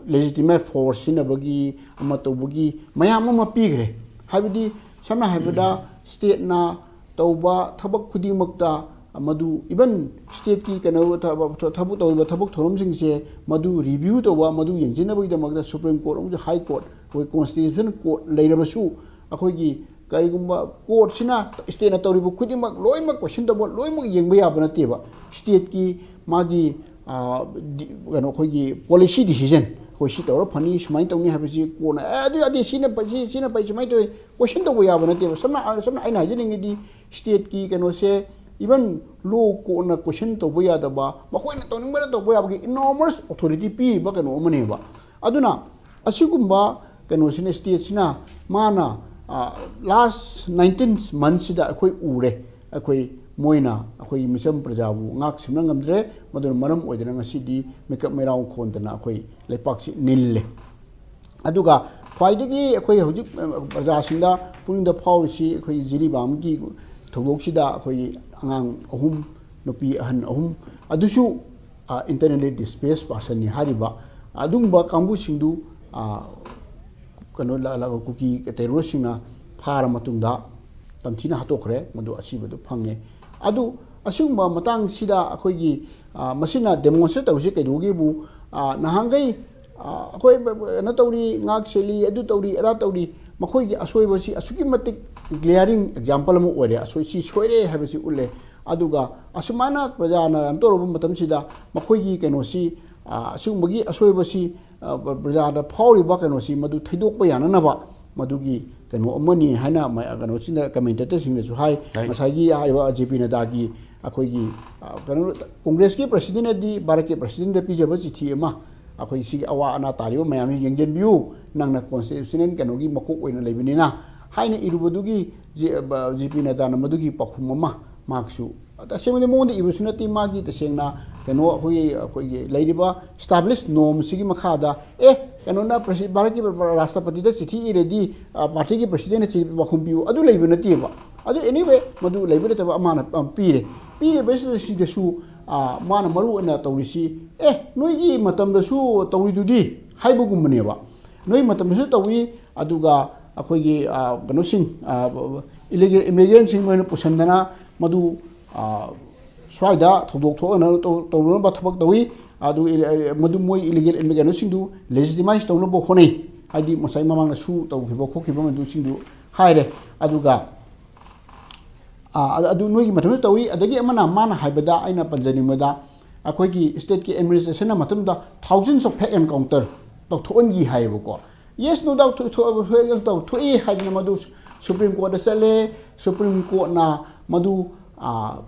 ꯂꯦꯖꯤꯇꯤꯃꯦꯠ ꯐꯣꯔꯁ ꯁꯤꯖꯤꯟꯅꯕꯒꯤ, ꯑꯃ ꯇꯧꯕꯒꯤ ꯃꯌꯥꯝ ꯑꯃ ꯄꯤꯈ꯭ꯔꯦ꯫ ꯍꯥꯏꯕꯗꯤ ꯁꯝꯅ ꯍꯥꯏꯔꯕꯗ ꯁ꯭ꯇꯦꯠꯅ ꯇꯧꯕ ꯊꯕꯛ ꯈꯨꯗꯤꯡꯃꯛꯇ ꯃꯗꯨ, ꯏꯚꯟ ꯁ꯭ꯇꯦꯠꯀꯤ ꯀꯩꯅꯣ ꯊꯕꯛ, ꯊꯕꯛ ꯇꯧꯔꯤꯕ ꯊꯕꯛ ꯊꯧꯔꯝꯁꯤꯡꯁꯦ ꯃꯗꯨ ꯔꯤꯚ꯭ꯌꯨ ꯇꯧꯕ, ꯃꯗꯨ ꯌꯦꯡꯁꯤꯟꯅꯕꯒꯤꯗꯃꯛꯇ ꯁꯨꯄ꯭ꯔꯤꯝ ꯀꯣꯔꯠ ꯑꯃꯁꯨꯡ ꯍꯥꯏ ꯀꯣꯔꯠ, ꯑꯩꯈꯣꯏ ꯀꯣꯟꯁꯇꯤꯇ꯭ꯌꯨꯁꯟ ꯀꯣꯔꯠ ꯂꯩꯔꯕꯁꯨ, ꯑꯩꯈꯣꯏꯒꯤ ꯀꯔꯤꯒꯨꯝꯕ ꯀꯣꯔꯠꯁꯤꯅ ꯁ꯭ꯇꯦꯠꯅ ꯇꯧꯔꯤꯕ ꯈꯨꯗꯤꯡꯃꯛ ꯂꯣꯏꯅꯃꯛ ꯀꯣꯏꯁꯟ ꯇꯧꯕ, ꯂꯣꯏꯅꯃꯛ ꯌꯦꯡꯕ ꯌꯥꯕ ꯅꯠꯇꯦꯕ꯫ ꯁ꯭ꯇꯦꯠꯀꯤ ꯃꯥꯒꯤ, ꯑ, ꯗꯤ-, ꯀꯩꯅꯣ, ꯑꯩꯈꯣꯏꯒꯤ ꯄꯣꯂꯤꯁꯤ ꯗꯤꯁꯤꯖꯟ, ꯑꯩꯈꯣꯏ ꯁꯤ ꯇꯧꯔ ꯐꯅꯤ, ꯁꯨꯃꯥꯏꯅ ꯇꯧꯅꯤ ꯍꯥꯏꯕꯁꯤ ꯀꯣꯟꯅ, "ꯑꯦ, ꯑꯗꯨ ꯌꯥꯗꯦ, ꯁꯤꯅ ꯐꯩ, ꯁꯤ, ꯁꯤꯅ ꯐꯩ, ꯁꯨꯃꯥꯏꯅ ꯇꯧꯋꯤ", ꯀꯣꯏꯁꯟ ꯇꯧꯕ ꯌꯥꯕ ꯅꯠꯇꯦꯕ꯫ ꯁꯝꯅ, ꯁꯝꯅ ꯑꯩꯅ ꯍꯥꯏꯖꯅꯤꯡꯉꯤꯗꯤ, ꯁ꯭ꯇꯦꯠꯀꯤ ꯀꯩꯅꯣꯁꯦ, ꯏꯚꯟ ꯂꯣ ꯀꯣꯔꯠꯅ ꯀꯣꯏꯁꯟ ꯇꯧꯕ ꯌꯥꯗꯕ, ꯃꯈꯣꯏꯅ ꯇꯧꯅꯤꯡꯕꯗ ꯇꯧꯕ ꯌꯥꯕꯒꯤ ꯏꯅꯣꯔꯃꯁ ꯑꯣꯊꯣꯔꯤꯇꯤ ꯄꯤꯔꯤꯕ ꯀꯩꯅꯣ ꯑꯃꯅꯦꯕ꯫ ꯑꯗꯨꯅ ꯑꯁꯤꯒꯨꯝꯕ ꯀꯩꯅꯣꯁꯤꯅ, ꯁ꯭ꯇꯦꯠꯁꯤꯅ ꯃꯥꯅ, ꯑ, ꯂꯥꯁ ꯅꯥꯏꯟꯇꯤꯟ ꯃꯟꯁꯁꯤꯗ ꯑꯩꯈꯣꯏ ꯎꯔꯦ, ꯑꯩꯈꯣꯏ, ꯃꯣꯏꯅ ꯑꯩꯈꯣꯏꯒꯤ ꯃꯤꯆꯝ ꯄ꯭ꯔꯖꯥꯕꯨ ꯉꯥꯛ ꯁꯦꯟꯕ ꯉꯝꯗ꯭ꯔꯦ꯫ ꯃꯗꯨꯅ ꯃꯔꯝ ꯑꯣꯏꯗꯅ ꯉꯁꯤꯗꯤ ꯃꯤꯀꯞ ꯃꯩꯔꯥꯎ ꯈꯣꯟꯗꯅ ꯑꯩꯈꯣꯏ ꯂꯩꯄꯥꯛꯁꯤ ꯅꯤꯜꯂꯦ꯫ ꯑꯗꯨꯒ ꯈ꯭ꯋꯥꯏꯗꯒꯤ ꯑꯩꯈꯣꯏ ꯍꯧꯖꯤꯛ, ꯑ, ꯄ꯭ꯔꯖꯥꯁꯤꯡꯗ ꯄꯨꯛꯅꯤꯡꯗ ꯐꯥꯎꯔꯤꯁꯤ, ꯑꯩꯈꯣꯏ ꯖꯤꯔꯤꯕꯥꯝꯒꯤ ꯊꯧꯗꯣꯛꯁꯤꯗ ꯑꯩꯈꯣꯏꯒꯤ ꯑꯉꯥꯡ ꯑꯍꯨꯝ, ꯅꯨꯄꯤ ꯑꯍꯟ ꯑꯍꯨꯝ, ꯑꯗꯨꯁꯨ, ꯑ, internally displaced person ꯅꯤ ꯍꯥꯏꯔꯤꯕ ꯑꯗꯨꯒꯨꯝꯕ ꯀꯥꯡꯕꯨꯁꯤꯡꯗꯨ, ꯑ, ꯀꯩꯅꯣ ꯂ- ꯂ- ꯀꯨꯀꯤ ꯇꯦꯔꯣꯔꯤꯁꯁꯤꯡꯅ ꯐꯥꯔ ꯃꯇꯨꯡꯗ ꯇꯝꯊꯤꯅ ꯍꯥꯠꯇꯣꯛꯈ꯭ꯔꯦ, ꯃꯗꯨ ꯑꯁꯤꯕꯗꯨ ꯐꯪꯉꯦ꯫ ꯑꯗꯨ ꯑꯁꯤꯒꯨꯝꯕ ꯃꯇꯥꯡꯁꯤꯗ ꯑꯩꯈꯣꯏꯒꯤ, ꯑ, ꯃꯁꯤꯅ ꯗꯦꯃꯣꯟꯁꯇ꯭ꯔꯦꯠ ꯇꯧꯔꯤꯁꯦ ꯀꯩꯗꯧꯒꯦꯕꯨ, ꯑ, ꯅꯍꯥꯟꯈꯩ, ꯑ, ꯑꯩꯈꯣꯏ ꯕ- ꯕ- ꯀꯩꯅꯣ ꯇꯧꯔꯤ, ꯉꯥꯛ ꯁꯦꯜꯂꯤ, ꯑꯗꯨ ꯇꯧꯔꯤ, ꯑꯗꯥ ꯇꯧꯔꯤ, ꯃꯈꯣꯏꯒꯤ ꯑꯁꯣꯏꯕꯁꯤ ꯑꯁꯨꯛꯀꯤ ꯃꯇꯤꯛ ꯒ꯭ꯂꯤꯌꯥꯔꯤꯡ ꯑꯦꯛꯖꯥꯝꯄꯜ ꯑꯃ ꯑꯣꯏꯔꯦ꯫ ꯑꯁꯣꯏ-, ꯁꯤ ꯁꯣꯏꯔꯦ ꯍꯥꯏꯕꯁꯤ ꯎꯠꯂꯦ꯫ ꯑꯗꯨꯒ ꯑꯁꯨꯃꯥꯏꯅ ꯄ꯭ꯔꯖꯥꯅ ꯀꯩꯅꯣ ꯇꯧꯔꯕ ꯃꯇꯝꯁꯤꯗ ꯃꯈꯣꯏꯒꯤ ꯀꯩꯅꯣꯁꯤ, ꯑ, ꯑꯁꯤꯒꯨꯝꯕꯒꯤ ꯑꯁꯣꯏꯕꯁꯤ, ꯑ, ꯄ꯭ꯔꯖꯥꯗ ꯐꯥꯎꯔꯤꯕ ꯀꯩꯅꯣꯁꯤ ꯃꯗꯨ ꯊꯩꯗꯣꯛꯄ ꯌꯥꯅꯅꯕ ꯃꯗꯨꯒꯤ ꯀꯩꯅꯣ ꯑꯃꯅꯤ ꯍꯥꯏꯅ ꯃ-, ꯀꯩꯅꯣꯁꯤꯡꯅ, ꯀꯃꯦꯟꯇꯦꯇꯔꯁꯤꯡꯅꯁꯨ ꯍꯥꯏ꯫ ꯍꯥꯏ꯫ ꯉꯁꯥꯏꯒꯤ ꯍꯥꯏꯔꯤꯕ ꯖꯦ ꯄꯤ ꯅꯗꯥꯒꯤ ꯑꯩꯈꯣꯏꯒꯤ, ꯑ, ꯀꯩꯅꯣ, ꯀꯣꯡꯒ꯭ꯔꯦꯁꯀꯤ ꯄ꯭ꯔꯁꯤꯗꯦꯟꯅꯗꯤ ꯚꯥꯔꯠꯀꯤ ꯄ꯭ꯔꯁꯤꯗꯦꯟꯗ ꯄꯤꯖꯕ ꯆꯤꯊꯤ ꯑꯃ, "ꯑꯩꯈꯣꯏ ꯁꯤꯒꯤ ꯑꯋꯥ ꯑꯅꯥ ꯇꯥꯔꯤꯕ ꯃꯌꯥꯝꯁꯤ ꯌꯦꯡꯁꯤꯟꯕꯤꯌꯨ, ꯅꯪꯅ ꯀꯣꯟꯁꯇꯤꯇ꯭ꯌꯨꯁꯅꯦꯜ ꯀꯩꯅꯣꯒꯤ ꯃꯀꯣꯛ ꯑꯣꯏꯅ ꯂꯩꯕꯅꯤꯅ" ꯍꯥꯏꯅ ꯏꯔꯨꯕꯗꯨꯒꯤ ꯖꯦ-, ꯕ-, ꯖꯦ ꯄꯤ ꯅꯗꯥꯅ ꯃꯗꯨꯒꯤ ꯄꯥꯎꯈꯨꯝ ꯑꯃ ꯃꯍꯥꯛꯁꯨ, ꯇꯁꯦꯡꯕꯗꯤ ꯃꯉꯣꯟꯗ ꯏꯕꯁꯨ ꯅꯠꯇꯦ, ꯃꯥꯒꯤ ꯇꯁꯦꯡꯅ ꯀꯩꯅꯣ ꯑꯩꯈꯣꯏꯒꯤ, ꯑꯩꯈꯣꯏꯒꯤ ꯂꯩꯔꯤꯕ ꯁ꯭ꯇꯥꯕ꯭ꯂꯤꯁ ꯅꯣꯔꯝꯁꯤꯒꯤ ꯃꯈꯥꯗ, ꯑꯦ, ꯀꯩꯅꯣꯅ ꯄ꯭ꯔꯁꯤ-, ꯚꯥꯔꯠꯀꯤ ꯔꯥꯁꯇ꯭ꯔꯄꯇꯤꯗ ꯆꯤꯊꯤ ꯏꯔꯗꯤ, ꯑ, ꯄꯥꯔꯇꯤꯒꯤ ꯄ꯭ꯔꯁꯤꯗꯦꯟꯅ ꯆꯤ-, ꯋꯥꯐꯝ ꯄꯤꯌꯨ, ꯑꯗꯨ ꯂꯩꯕ ꯅꯠꯇꯦꯕ꯫ ꯑꯗꯨ anyway, ꯃꯗꯨ ꯂꯩꯕ ꯅꯠꯇꯕ ꯑꯃꯅ, ꯑ, ꯄꯤꯔꯦ꯫ ꯄꯤꯔꯤꯕꯁꯤꯗ ꯁꯤꯗꯁꯨ, ꯑ, ꯃꯥꯅ ꯃꯔꯨ ꯑꯣꯏꯅ ꯇꯧꯔꯤꯁꯤ, "ꯑꯦ, ꯅꯣꯏꯒꯤ ꯃꯇꯝꯗꯁꯨ ꯇꯧꯔꯤꯗꯨꯗꯤ" ꯍꯥꯏꯕꯒꯨꯝꯕꯅꯦꯕ꯫ ꯅꯣꯏ ꯃꯇꯝꯗꯁꯨ ꯇꯧꯏ, ꯑꯗꯨꯒ ꯑꯩꯈꯣꯏꯒꯤ, ꯑ, ꯀꯩꯅꯣꯁꯤꯡ, ꯑ, illegal immigrantꯁꯤꯡ ꯅꯣꯏꯅ ꯄꯨꯁꯟꯗꯅ ꯃꯗꯨ, ꯑ, ꯁ꯭ꯋꯥꯏꯗ ꯊꯧꯗꯣꯛ ꯊꯣꯛꯍꯟꯅꯕ ꯇꯧ-, ꯇꯧꯅꯕ ꯊꯕꯛ ꯇꯧꯏ꯫ ꯑꯗꯨ ꯏꯜ-, ꯑ, ꯃꯗꯨ ꯃꯣꯏ illegal immigrantꯁꯤꯡꯗꯨ legitimize ꯇꯧꯅꯕ ꯍꯣꯠꯅꯩ꯫ ꯍꯥꯏꯗꯤ ꯉꯁꯥꯏ ꯃꯃꯥꯡꯗꯁꯨ ꯇꯧꯈꯤꯕ ꯈꯣꯠꯈꯤꯕ ꯃꯗꯨꯁꯤꯡꯗꯨ ꯍꯥꯏꯔꯦ꯫ ꯑꯗꯨꯒ, ꯑ, ꯑ-, ꯑꯗꯨ ꯅꯣꯏꯒꯤ ꯃꯇꯝꯗ ꯇꯧꯏ꯫ ꯑꯗꯒꯤ ꯑꯃꯅ, ꯃꯥꯅ ꯍꯥꯏꯕꯗ ꯑꯩꯅ ꯄꯟꯖꯅꯤꯡꯕꯗ, ꯑꯩꯈꯣꯏꯒꯤ stateꯀꯤ administrationꯅ ꯃꯇꯝꯗ thousands of fake encounter ꯇꯧꯊꯣꯛꯍꯟꯈꯤ ꯍꯥꯏꯌꯦꯕꯀꯣ꯫ Yes, no doubt, ꯊꯣꯛ-, ꯊꯣꯛ-, ꯊꯣꯛ-, ꯇꯧ-, ꯊꯣꯛꯏ ꯍꯥꯏꯗꯅ ꯃꯗꯨ Supreme Courtꯇ ꯆꯠꯂꯦ꯫ Supreme Courtꯅ ꯃꯗꯨ, ꯑ,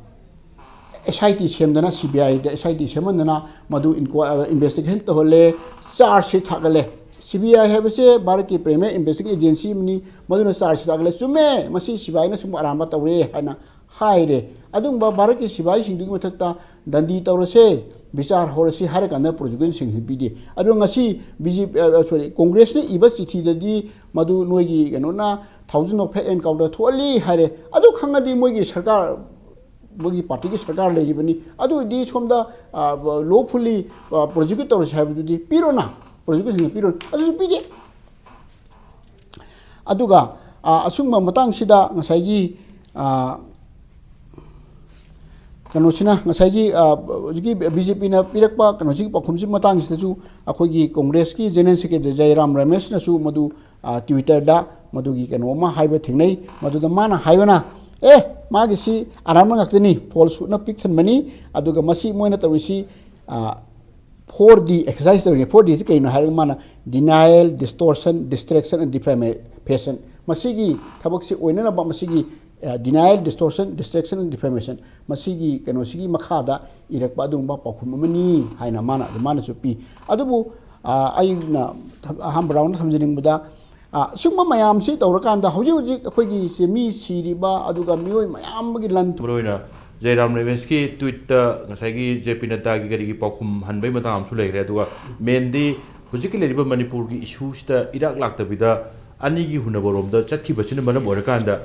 S I T ꯁꯦꯝꯗꯅ, C B Iꯗ S I T ꯁꯦꯝꯍꯟꯗꯅ ꯃꯗꯨ inqui-, ꯑ, investigation ꯇꯧꯍꯜꯂꯦ, charge sheet ꯊꯥꯒꯠꯂꯦ꯫ C B I ꯍꯥꯏꯕꯁꯦ ꯚꯥꯔꯠꯀꯤ Premier Investigating Agency ꯑꯃꯅꯤ, ꯃꯗꯨꯅ charge sheet ꯊꯥꯒꯠꯂꯦ꯫ ꯆꯨꯝꯃꯦ, ꯃꯁꯤ ꯁꯤꯕꯥꯏꯅ ꯁꯨꯝ ꯑꯔꯥꯟꯕ ꯇꯧꯔꯦ ꯍꯥꯏꯅ ꯍꯥꯏꯔꯦ꯫ ꯑꯗꯨꯒꯨꯝꯕ ꯚꯥꯔꯠꯀꯤ ꯁꯤꯕꯥꯏꯁꯤꯡꯗꯨꯒꯤ ꯃꯊꯛꯇ ꯗꯟꯗꯤ ꯇꯧꯔꯁꯦ, ꯕꯤꯆꯥꯔ ꯍꯧꯔꯁꯤ ꯍꯥꯏꯔ ꯀꯥꯟꯗ prosecutionꯁꯤꯡꯁꯤ ꯄꯤꯗꯦ꯫ ꯑꯗꯨꯒ ꯉꯁꯤ B J P, ꯑ, sorry, ꯀꯣꯡꯒ꯭ꯔꯦꯁꯅ ꯏꯕ ꯆꯤꯊꯤꯗꯗꯤ ꯃꯗꯨ ꯅꯣꯏꯒꯤ ꯀꯩꯅꯣꯅ thousands of fake encounter ꯊꯣꯛꯍꯜꯂꯤ ꯍꯥꯏꯔꯦ꯫ ꯑꯗꯨ ꯈꯪꯉꯗꯤ ꯃꯣꯏꯒꯤ ꯁꯔꯀꯥꯔ, ꯃꯣꯏꯒꯤ ꯄꯥꯔꯇꯤꯒꯤ ꯁꯔꯀꯥꯔ ꯂꯩꯔꯤꯕꯅꯤ, ꯑꯗꯨ ꯑꯣꯏꯗꯤ ꯁꯣꯝꯗ, ꯑ, lawfully, ꯑ, prosecute ꯇꯧꯔꯁꯤ ꯍꯥꯏꯕꯗꯨꯗꯤ ꯄꯤꯔꯣꯅ, prosecutionꯅ ꯄꯤꯔꯣꯅ, ꯑꯗꯨꯁꯨ ꯄꯤꯗꯦ꯫ ꯑꯗꯨꯒ ꯑ, ꯑꯁꯨꯝꯕ ꯃꯇꯥꯡꯁꯤꯗ ꯉꯁꯥꯏꯒꯤ ꯑ, ꯀꯩꯅꯣꯁꯤꯅ ꯉꯁꯥꯏꯒꯤ ꯑ, ꯍꯧꯖꯤꯛꯀꯤ ꯕꯤ ꯖꯦ ꯄꯤꯅ ꯄꯤꯔꯛꯄ ꯀꯩꯅꯣꯁꯤꯒꯤ ꯄꯥꯎꯈꯨꯝꯁꯤ ꯃꯇꯥꯡꯁꯤꯗꯁꯨ ꯑꯩꯈꯣꯏꯒꯤ ꯀꯣꯡꯒ꯭ꯔꯦꯁꯀꯤ ꯖꯦꯅꯔꯦꯜ ꯁꯦꯀ꯭ꯔꯦꯇꯔꯤ ꯖꯌꯔꯥꯝ ꯔꯃꯦꯁꯅꯁꯨ ꯃꯗꯨ ꯑ, ꯇ꯭ꯋꯤꯇꯔꯗ ꯃꯗꯨꯒꯤ ꯀꯩꯅꯣ ꯑꯃ ꯍꯥꯏꯕ ꯊꯦꯡꯅꯩ꯫ ꯃꯗꯨꯗ ꯃꯥꯅ ꯍꯥꯏꯕꯅ, "ꯑꯦ, ꯃꯥꯒꯤꯁꯤ ꯑꯔꯥꯟꯕ ꯉꯥꯛꯇꯅꯤ, ꯐꯣꯜꯁ ꯁꯨꯠꯅ ꯄꯤꯛ ꯊꯟꯕꯅꯤ, ꯑꯗꯨꯒ ꯃꯁꯤ ꯃꯣꯏꯅ ꯇꯧꯔꯤꯁꯤ ꯑ, ꯐꯣꯔ ꯗꯤ ꯑꯦꯛꯁꯔꯁꯥꯏꯁ ꯇꯧꯔꯤꯅꯤ꯫" ꯐꯣꯔ ꯗꯤꯁꯤ ꯀꯩꯅꯣ ꯍꯥꯏꯔꯒ ꯃꯥꯅ denial, distortion, distraction and defamation, ꯃꯁꯤꯒꯤ ꯊꯕꯛꯁꯤ ꯑꯣꯏꯅꯅꯕ ꯃꯁꯤꯒꯤ denial, distortion, distraction and defamation ꯃꯁꯤꯒꯤ ꯀꯩꯅꯣꯁꯤꯒꯤ ꯃꯈꯥꯗ ꯏꯔꯛꯄ ꯑꯗꯨꯒꯨꯝꯕ ꯄꯥꯎꯈꯨꯝ ꯑꯃꯅꯤ ꯍꯥꯏꯅ ꯃꯥꯅ ꯑꯗꯨꯃꯥꯏꯅꯁꯨ ꯄꯤ꯫ ꯑꯗꯨꯕꯨ ꯑ, ꯑꯩꯅ ꯑꯍꯥꯟꯕ ꯔꯥꯎꯟꯗ ꯊꯝꯖꯅꯤꯡꯕꯗ, ꯑ, ꯁꯤꯒꯨꯝꯕ ꯃꯌꯥꯝꯁꯤ ꯇꯧꯔꯀꯥꯟꯗ ꯍꯧꯖꯤꯛ ꯍꯧꯖꯤꯛ ꯑꯩꯈꯣꯏꯒꯤ ꯁꯤ ꯃꯤ ꯁꯤꯔꯤꯕ ꯑꯗꯨꯒ ꯃꯤꯑꯣꯏ ꯃꯌꯥꯝ ꯑꯃꯒꯤ ꯂꯟ ꯃꯔꯨ ꯑꯣꯏꯅ ꯖꯌꯔꯥꯝ ꯔꯃꯦꯁꯀꯤ ꯇ꯭ꯋꯤꯠꯇ ꯉꯁꯥꯏꯒꯤ ꯖꯦ ꯄꯤ ꯅꯗ꯭ꯗꯥꯒꯤ ꯀꯔꯤꯒꯤ ꯄꯥꯎꯈꯨꯝ ꯍꯟꯕꯒꯤ ꯃꯇꯥꯡ ꯑꯃꯁꯨ ꯂꯩꯈ꯭ꯔꯦ꯫ ꯑꯗꯨꯒ ꯃꯦꯟꯗꯤ ꯍꯧꯖꯤꯛꯀꯤ ꯂꯩꯔꯤꯕ ꯃꯅꯤꯄꯨꯔꯒꯤ ꯏꯁꯨꯁꯤꯗ ꯏꯔꯥꯛ ꯂꯥꯛꯇꯕꯤꯗ ꯑꯅꯤꯒꯤ ꯍꯨꯟꯅꯕꯔꯣꯝꯗ ꯆꯠꯈꯤꯕꯁꯤꯅ ꯃꯔꯝ ꯑꯣꯏꯔꯀꯥꯟꯗ,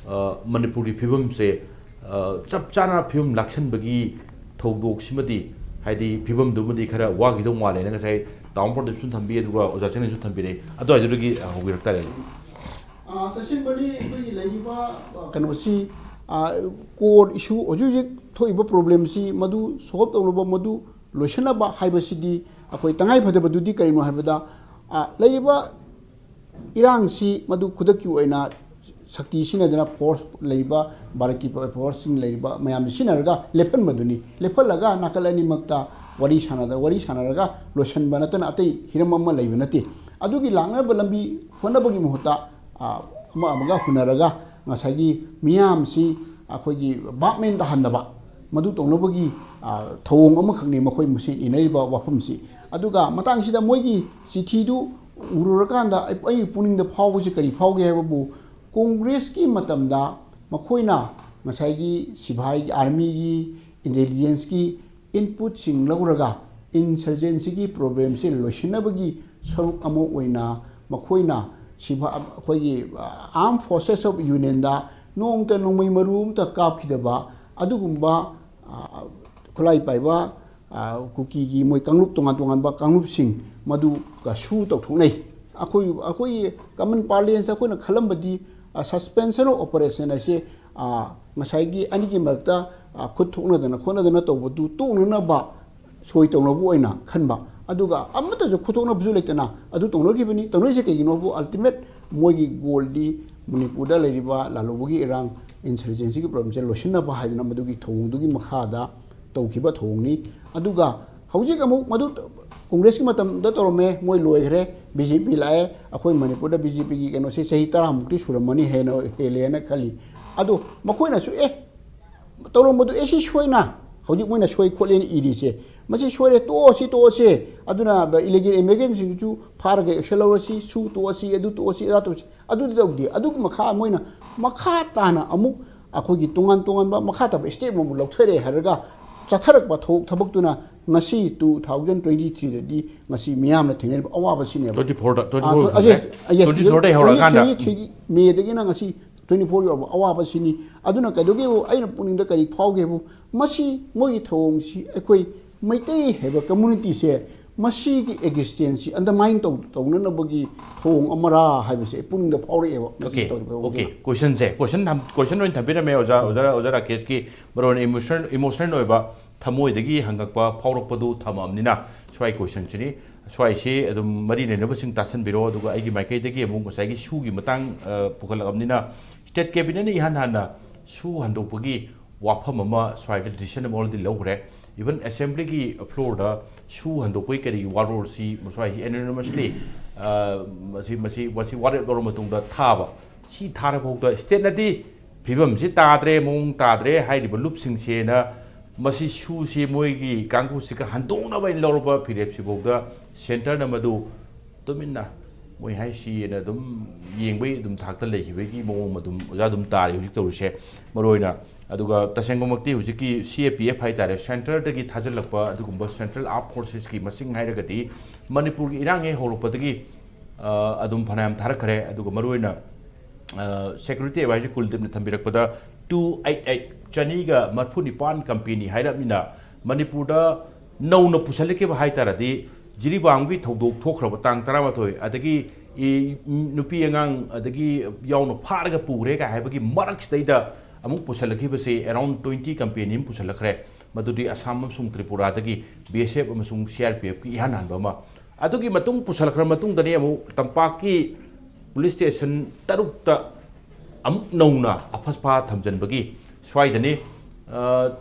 ꯑ, ꯃꯅꯤꯄꯨꯔꯒꯤ ꯐꯤꯕꯝꯁꯦ, ꯑ, ꯆꯞ ꯆꯥꯅ ꯐꯤꯕꯝ ꯂꯥꯛꯁꯟꯕꯒꯤ ꯊꯧꯗꯣꯛꯁꯤꯃꯗꯤ, ꯍꯥꯏꯗꯤ ꯐꯤꯕꯝꯗꯨꯃꯗꯤ ꯈꯔ ꯋꯥꯈꯤꯗꯧ ꯃꯥꯜꯂꯦꯅ ꯉꯁꯥꯏ ꯇꯥꯎꯟ ꯄ꯭ꯔꯗꯤꯞꯁꯨ ꯊꯝꯕꯤ, ꯑꯗꯨꯒ ꯑꯣꯖꯥ ꯆꯦꯅꯩꯁꯨ ꯊꯝꯕꯤꯔꯛꯏ꯫ ꯑꯗꯨꯋꯥꯏꯗꯨꯗꯒꯤ, ꯑ, ꯍꯧꯕꯤꯔꯛ ꯇꯥꯔꯦ꯫ ꯑ, ꯇꯁꯦꯡꯕꯅꯤ ꯑꯩꯈꯣꯏꯒꯤ ꯂꯩꯔꯤꯕ, ꯑ, ꯀꯩꯅꯣꯁꯤ, ꯑ, core issue ꯍꯧꯖꯤꯛ ꯍꯧꯖꯤꯛ ꯊꯣꯛꯏꯕ problemꯁꯤ ꯃꯗꯨ solve ꯇꯧꯅꯕ, ꯃꯗꯨ ꯂꯣꯏꯁꯤꯟꯅꯕ ꯍꯥꯏꯕꯁꯤꯗꯤ ꯑꯩꯈꯣꯏ ꯇꯉꯥꯏ ꯐꯗꯕꯗꯨꯗꯤ ꯀꯔꯤꯅꯣ ꯍꯥꯏꯕꯗ, ꯑ, ꯂꯩꯔꯤꯕ ꯏꯔꯥꯡꯁꯤ ꯃꯗꯨ ꯈꯨꯗꯛꯀꯤ ꯑꯣꯏꯅ ꯁꯛꯇꯤ ꯁꯤꯖꯤꯟꯅꯗꯅ force ꯂꯩꯔꯤꯕ ꯚꯥꯔꯠꯀꯤ forceꯁꯤꯡ ꯂꯩꯔꯤꯕ ꯃꯌꯥꯝꯁꯤ ꯁꯤꯖꯤꯟꯅꯔꯒ ꯂꯦꯞꯍꯟꯕꯗꯨꯅꯤ꯫ ꯂꯦꯞꯍꯜꯂꯒ ꯅꯥꯀꯜ ꯑꯅꯤꯃꯛꯇ ꯋꯥꯔꯤ ꯁꯥꯟꯅꯗ-, ꯋꯥꯔꯤ ꯁꯥꯟꯅꯔꯒ ꯂꯣꯏꯁꯤꯟꯕ ꯅꯠꯇꯅ ꯑꯇꯩ ꯍꯤꯔꯝ ꯑꯃ ꯂꯩꯕ ꯅꯠꯇꯦ꯫ ꯑꯗꯨꯒꯤ ꯂꯥꯛꯅꯕ ꯂꯝꯕꯤ ꯍꯣꯠꯅꯕꯒꯤ ꯃꯍꯨꯠꯇ, ꯑ, ꯑꯃ ꯑꯃꯒ ꯍꯨꯟꯅꯔꯒ ꯉꯁꯥꯏꯒꯤ ꯃꯤꯌꯥꯝꯁꯤ ꯑꯩꯈꯣꯏꯒꯤ ꯚꯥꯞ ꯃꯦꯟ ꯇꯥꯍꯟꯗꯕ, ꯃꯗꯨ ꯇꯧꯅꯕꯒꯤ, ꯑ, ꯊꯧꯑꯣꯡ ꯑꯃꯈꯛꯅꯤ ꯃꯈꯣꯏ ꯃꯁꯦꯟ ꯏꯅꯔꯤꯕ ꯋꯥꯐꯝꯁꯤ꯫ ꯑꯗꯨꯒ ꯃꯇꯥꯡꯁꯤꯗ ꯃꯣꯏꯒꯤ ꯆꯤꯊꯤꯗꯨ ꯎꯔꯨꯔꯀꯥꯟꯗ ꯑꯩ, ꯑꯩꯒꯤ ꯄꯨꯛꯅꯤꯡꯗ ꯐꯥꯎꯕꯁꯤ ꯀꯔꯤ ꯐꯥꯎꯒꯦ ꯍꯥꯏꯕꯕꯨ, ꯀꯣꯡꯒ꯭ꯔꯦꯁꯀꯤ ꯃꯇꯝꯗ ꯃꯈꯣꯏꯅ ꯉꯁꯥꯏꯒꯤ ꯁꯤꯐꯥꯏꯒꯤ, armyꯒꯤ, intelligenceꯀꯤ inputꯁꯤꯡ ꯂꯧꯔꯒ insurgencyꯒꯤ problemꯁꯤ ꯂꯣꯏꯁꯤꯟꯅꯕꯒꯤ ꯁꯔꯨꯛ ꯑꯃ ꯑꯣꯏꯅ ꯃꯈꯣꯏꯅ ꯁꯤꯐꯥ-, ꯑꯩꯈꯣꯏꯒꯤ, ꯑ, Armed Forces of Unionꯗ ꯅꯣꯡꯃꯇ ꯅꯣꯡꯃꯩ ꯃꯔꯨ ꯑꯃꯇ ꯀꯥꯞꯈꯤꯗꯕ ꯑꯗꯨꯒꯨꯝꯕ, ꯑ, ꯈꯨꯠꯂꯥꯏ ꯄꯥꯏꯕ, ꯑ, ꯀꯨꯀꯤꯒꯤ ꯃꯣꯏ ꯀꯥꯡꯂꯨꯞ, ꯇꯣꯉꯥꯟ ꯇꯣꯉꯥꯟꯕ ꯀꯥꯡꯂꯨꯞꯁꯤꯡ ꯃꯗꯨ ꯀꯁꯨ ꯇꯧꯊꯣꯛꯅꯩ꯫ ꯑꯩꯈꯣꯏ ꯑꯩꯈꯣꯏꯒꯤ common parlance ꯑꯩꯈꯣꯏꯅ ꯈꯜꯂꯝꯕꯗꯤ, suspension of operation ꯍꯥꯏꯁꯦ, ꯉꯁꯥꯏꯒꯤ ꯑꯅꯤꯒꯤ ꯃꯔꯛꯇ ꯈꯨꯠ ꯊꯣꯛꯅꯗꯅ ꯈꯣꯠꯅꯗꯅ ꯇꯧꯕꯗꯨ ꯇꯣꯛꯅꯅꯕ ꯁꯣꯏ ꯇꯧꯅꯕ ꯑꯣꯏꯅ ꯈꯟꯕ꯫ ꯑꯗꯨꯒ ꯑꯃꯠꯇꯁꯨ ꯈꯨꯠ ꯊꯣꯛꯅꯕꯁꯨ ꯂꯩꯇꯅ ꯑꯗꯨ ꯇꯧꯅꯈꯤꯕꯅꯤ꯫ ꯇꯧꯅꯔꯤꯁꯦ ꯀꯩꯒꯤꯅꯣꯕꯨ, ultimate ꯃꯣꯏꯒꯤ goalꯗꯤ ꯃꯅꯤꯄꯨꯔꯗ ꯂꯩꯔꯤꯕ ꯂꯥꯜꯍꯧꯕꯒꯤ ꯏꯔꯥꯡ, insurgencyꯒꯤ problemꯁꯦ ꯂꯣꯏꯁꯤꯟꯅꯕ ꯍꯥꯏꯗꯅ ꯃꯗꯨꯒꯤ ꯊꯧꯑꯣꯡꯗꯨꯒꯤ ꯃꯈꯥꯗ ꯇꯧꯈꯤꯕ ꯊꯧꯑꯣꯡꯅꯤ꯫ ꯑꯗꯨꯒ ꯍꯧꯖꯤꯛ ꯑꯃꯨꯛ ꯃꯗꯨ Congressꯀꯤ ꯃꯇꯝꯗ ꯇꯧꯔꯝꯃꯦ, ꯃꯣꯏ ꯂꯣꯏꯈ꯭ꯔꯦ, BJP ꯂꯥꯛꯑꯦ, ꯑꯩꯈꯣꯏ ꯃꯅꯤꯄꯨꯔꯗ BJPꯒꯤ ꯀꯩꯅꯣꯁꯦ ꯆꯍꯤ ꯇꯔꯥꯃꯨꯛꯇꯤ ꯁꯨꯔꯝꯃꯅꯤ, ꯍꯦꯟꯅ ꯍꯦꯜꯂꯦꯅ ꯈꯜꯂꯤ꯫ ꯑꯗꯣ ꯃꯈꯣꯏꯅꯁꯨ ꯑꯦ ꯇꯧꯔꯝꯕꯗꯣ ꯑꯦ ꯁꯤ ꯁꯣꯏꯅ ꯍꯧꯖꯤꯛ ꯃꯣꯏꯅ ꯁꯣꯏ ꯈꯣꯠꯂꯦꯅ ꯏꯔꯤꯁꯦ, ꯃꯁꯤ ꯁꯣꯏꯔꯦ, ꯇꯣꯛꯑꯁꯤ, ꯇꯣꯛꯑꯁꯤ, ꯑꯗꯨꯅ illegal immigrantꯁꯤꯡꯁꯨ ꯐꯥꯔꯒ action ꯂꯧꯔꯁꯤ, ꯁꯨ ꯇꯣꯛꯑꯁꯤ, ꯑꯗꯨ ꯇꯣꯛꯑꯁꯤ, ꯑꯗꯥ ꯇꯧꯁꯤ, ꯑꯗꯨꯗꯤ ꯇꯧꯗꯦ꯫ ꯑꯗꯨꯒꯤ ꯃꯈꯥ ꯃꯣꯏꯅ ꯃꯈꯥ ꯇꯥꯅ ꯑꯃꯨꯛ ꯑꯩꯈꯣꯏꯒꯤ ꯇꯣꯉꯥꯟ ꯇꯣꯉꯥꯟꯕ ꯃꯈꯥ ꯇꯥꯕ step ꯑꯃꯃꯨꯛ ꯂꯧꯊꯔꯦ ꯍꯥꯏꯔꯒ ꯆꯠꯊꯔꯛꯄ ꯊꯕꯛ ꯊꯕꯛꯇꯨꯅ ꯉꯁꯤ two thousand twenty threeꯗꯗꯤ ꯉꯁꯤ ꯃꯤꯌꯥꯝꯅ ꯊꯦꯡꯅꯔꯤꯕ ꯑꯋꯥꯕꯁꯤꯅꯦꯕ꯫ Twenty fourꯗ twenty four Yes, yes, twenty twenty threeꯒꯤ Mayꯗꯒꯤꯅ ꯉꯁꯤ twenty four ꯌꯧꯔꯕ ꯑꯋꯥꯕꯁꯤꯅꯤ꯫ ꯑꯗꯨꯅ ꯀꯩꯗꯧꯒꯦꯕꯨ, ꯑꯩꯅ ꯄꯨꯛꯅꯤꯡꯗ ꯀꯔꯤ ꯐꯥꯎꯒꯦꯕꯨ, ꯃꯁꯤ ꯃꯣꯏꯒꯤ ꯊꯧꯑꯣꯡꯁꯤ ꯑꯩꯈꯣꯏ ꯃꯩꯇꯩ ꯍꯥꯏꯕ communityꯁꯦ ꯃꯁꯤꯒꯤ existenceꯁꯤ undermine ꯇꯧ ꯇꯧꯅꯅꯕꯒꯤ ꯊꯧꯑꯣꯡ ꯑꯃꯔꯥ ꯍꯥꯏꯕꯁꯦ ꯑꯩ ꯄꯨꯛꯅꯤꯡꯗ ꯐꯥꯎꯔꯛꯑꯦꯕ꯫ ꯃꯁꯤ Okay, ꯇꯧꯔꯤꯕ ꯊꯧꯑꯣꯡꯁꯦ꯫ Okay, questionꯁꯦ, question ꯊꯝ- question ꯑꯣꯏꯅ ꯊꯝꯕꯤꯔꯝꯃꯦ ꯑꯣꯖꯥ, ꯑꯣꯖꯥ, ꯑꯣꯖꯥ ꯔꯥꯀꯦꯁꯀꯤ꯫ ꯃꯔꯨ ꯑꯣꯏꯅ emotional, emotional ꯑꯣꯏꯕ, ꯊꯃꯣꯏꯗꯒꯤ ꯍꯪꯉꯛꯄ, ꯐꯥꯎꯔꯛꯄꯗꯨ ꯊꯝꯃꯕꯅꯤꯅ, ꯁ꯭ꯋꯥꯏ questionꯁꯤꯅꯤ꯫ ꯁ꯭ꯋꯥꯏꯁꯤ ꯑꯗꯨꯝ ꯃꯔꯤ ꯂꯩꯅꯕꯁꯤꯡ ꯇꯥꯁꯟꯕꯤꯔꯣ, ꯑꯗꯨꯒ ꯑꯩꯒꯤ ꯃꯥꯏꯀꯩꯗꯒꯤ ꯑꯃꯨꯛ ꯉꯁꯥꯏꯒꯤ ꯁꯨꯒꯤ ꯃꯇꯥꯡ, ꯑ, ꯄꯨꯈꯠꯂꯛꯑꯕꯅꯤꯅ, state cabinetꯅ ꯏꯍꯥꯟ ꯍꯥꯟꯅ ꯁꯨ ꯍꯟꯗꯣꯛꯄꯒꯤ ꯋꯥꯐꯝ ꯑꯃ ꯁ꯭ꯋꯥꯏꯗ decision ꯑꯃ already ꯂꯧꯈ꯭ꯔꯦ꯫ Even assemblyꯒꯤ floorꯗ ꯁꯨ ꯍꯟꯗꯣꯛꯄꯒꯤ ꯀꯔꯤꯒꯤ ꯋꯥꯔꯣꯜꯁꯤ ꯁ꯭ꯋꯥꯏꯁꯤ unanimously, ꯑ, ꯃꯁꯤ, ꯃꯁꯤ, ꯃꯁꯤ ꯋꯥꯔꯦꯞ ꯂꯧꯔ ꯃꯇꯨꯡꯗ ꯊꯥꯕ, ꯁꯤ ꯊꯥꯔꯐꯥꯎꯗ stateꯅꯗꯤ ꯐꯤꯕꯝꯁꯤ ꯇꯥꯗ꯭ꯔꯦ, ꯃꯑꯣꯡ ꯇꯥꯗ꯭ꯔꯦ ꯍꯥꯏꯔꯤꯕ ꯂꯨꯞꯁꯤꯡꯁꯦꯅ ꯃꯁꯤ ꯁꯨꯁꯤ ꯃꯣꯏꯒꯤ ꯀꯥꯡꯕꯨꯁꯤꯒ ꯍꯟꯗꯣꯛꯅꯕ ꯍꯥꯏꯅ ꯂꯧꯔꯕ ꯐꯤꯔꯦꯞꯁꯤꯐꯥꯎꯗ centreꯅ ꯃꯗꯨ ꯇꯨꯃꯤꯟꯅ ꯃꯣꯏ ꯍꯥꯏꯁꯤꯅ ꯑꯗꯨꯝ ꯌꯦꯡꯕꯩ ꯑꯗꯨꯝ ꯊꯥꯛꯇ ꯂꯩꯈꯤꯕꯒꯤ ꯃꯑꯣꯡ ꯑꯗꯨꯝ ꯑꯣꯖꯥ ꯑꯗꯨꯝ ꯇꯥꯔꯤ ꯍꯧꯖꯤꯛ ꯇꯧꯔꯤꯁꯦ꯫ ꯃꯔꯨꯑꯣꯏꯅ ꯑꯗꯨꯒ ꯇꯁꯦꯡꯕꯃꯛꯇꯤ ꯍꯧꯖꯤꯛꯀꯤ C A P F ꯍꯥꯏ ꯇꯥꯔꯦ, centreꯗꯒꯤ ꯊꯥꯖꯤꯜꯂꯛꯄ ꯑꯗꯨꯒꯨꯝꯕ central armed forcesꯀꯤ ꯃꯁꯤꯡ ꯍꯥꯏꯔꯒꯗꯤ ꯃꯅꯤꯄꯨꯔꯒꯤ ꯏꯔꯥꯡ ꯍꯦꯛ ꯍꯧꯔꯛꯄꯗꯒꯤ, ꯑ, ꯑꯗꯨꯝ ꯐꯅꯌꯥꯝ ꯊꯥꯔꯛꯈ꯭ꯔꯦ꯫ ꯑꯗꯨꯒ ꯃꯔꯨꯑꯣꯏꯅ, ꯑ, security advisor ꯀꯨꯜꯗꯤꯞꯅ ꯊꯝꯕꯤꯔꯛꯄꯗ two eight eight, ꯆꯅꯤꯒ ꯃꯔꯐꯨ ꯅꯤꯄꯥꯟ company ꯍꯥꯏꯔꯕꯅꯤꯅ ꯃꯅꯤꯄꯨꯔꯗ ꯅꯧꯅ ꯄꯨꯁꯜꯂꯛꯈꯤꯕ ꯍꯥꯏ ꯇꯥꯔꯗꯤ ꯖꯤꯔꯤꯕꯥꯝꯒꯤ ꯊꯧꯗꯣꯛ ꯊꯣꯛꯈ꯭ꯔꯕ ꯇꯥꯡ ꯇꯔꯥꯃꯥꯊꯣꯏ, ꯑꯗꯒꯤ ꯏ-, ꯅꯨꯄꯤ ꯑꯉꯥꯡ ꯑꯗꯒꯤ ꯌꯥꯎꯅ ꯐꯥꯔꯒ ꯄꯨꯈ꯭ꯔꯦ ꯀꯥꯏ ꯍꯥꯏꯕꯒꯤ ꯃꯔꯛꯁꯤꯗꯩꯗ ꯑꯃꯨꯛ ꯄꯨꯁꯜꯂꯛꯈꯤꯕꯁꯦ around twenty company ꯑꯃ ꯄꯨꯁꯜꯂꯛꯈ꯭ꯔꯦ꯫ ꯃꯗꯨꯗꯤ ꯑꯁꯥꯝ ꯑꯃꯁꯨꯡ ꯇ꯭ꯔꯤꯄꯨꯔꯥꯗꯒꯤ B S F ꯑꯃꯁꯨꯡ C R P F ꯀꯤ ꯏꯍꯥꯟ ꯍꯥꯟꯕ ꯑꯃ꯫ ꯑꯗꯨꯒꯤ ꯃꯇꯨꯡ ꯄꯨꯁꯜꯂꯛꯈ꯭ꯔ ꯃꯇꯨꯡꯗꯅꯤ ꯑꯃꯨꯛ ꯇꯝꯄꯥꯛꯀꯤ police station ꯇꯔꯨꯛꯇ ꯑꯃꯨꯛ ꯅꯧꯅ ꯑꯐꯁꯄꯥ ꯊꯝꯖꯤꯟꯕꯒꯤ ꯁ꯭ꯋꯥꯏꯗꯅꯤ꯫ ꯑ,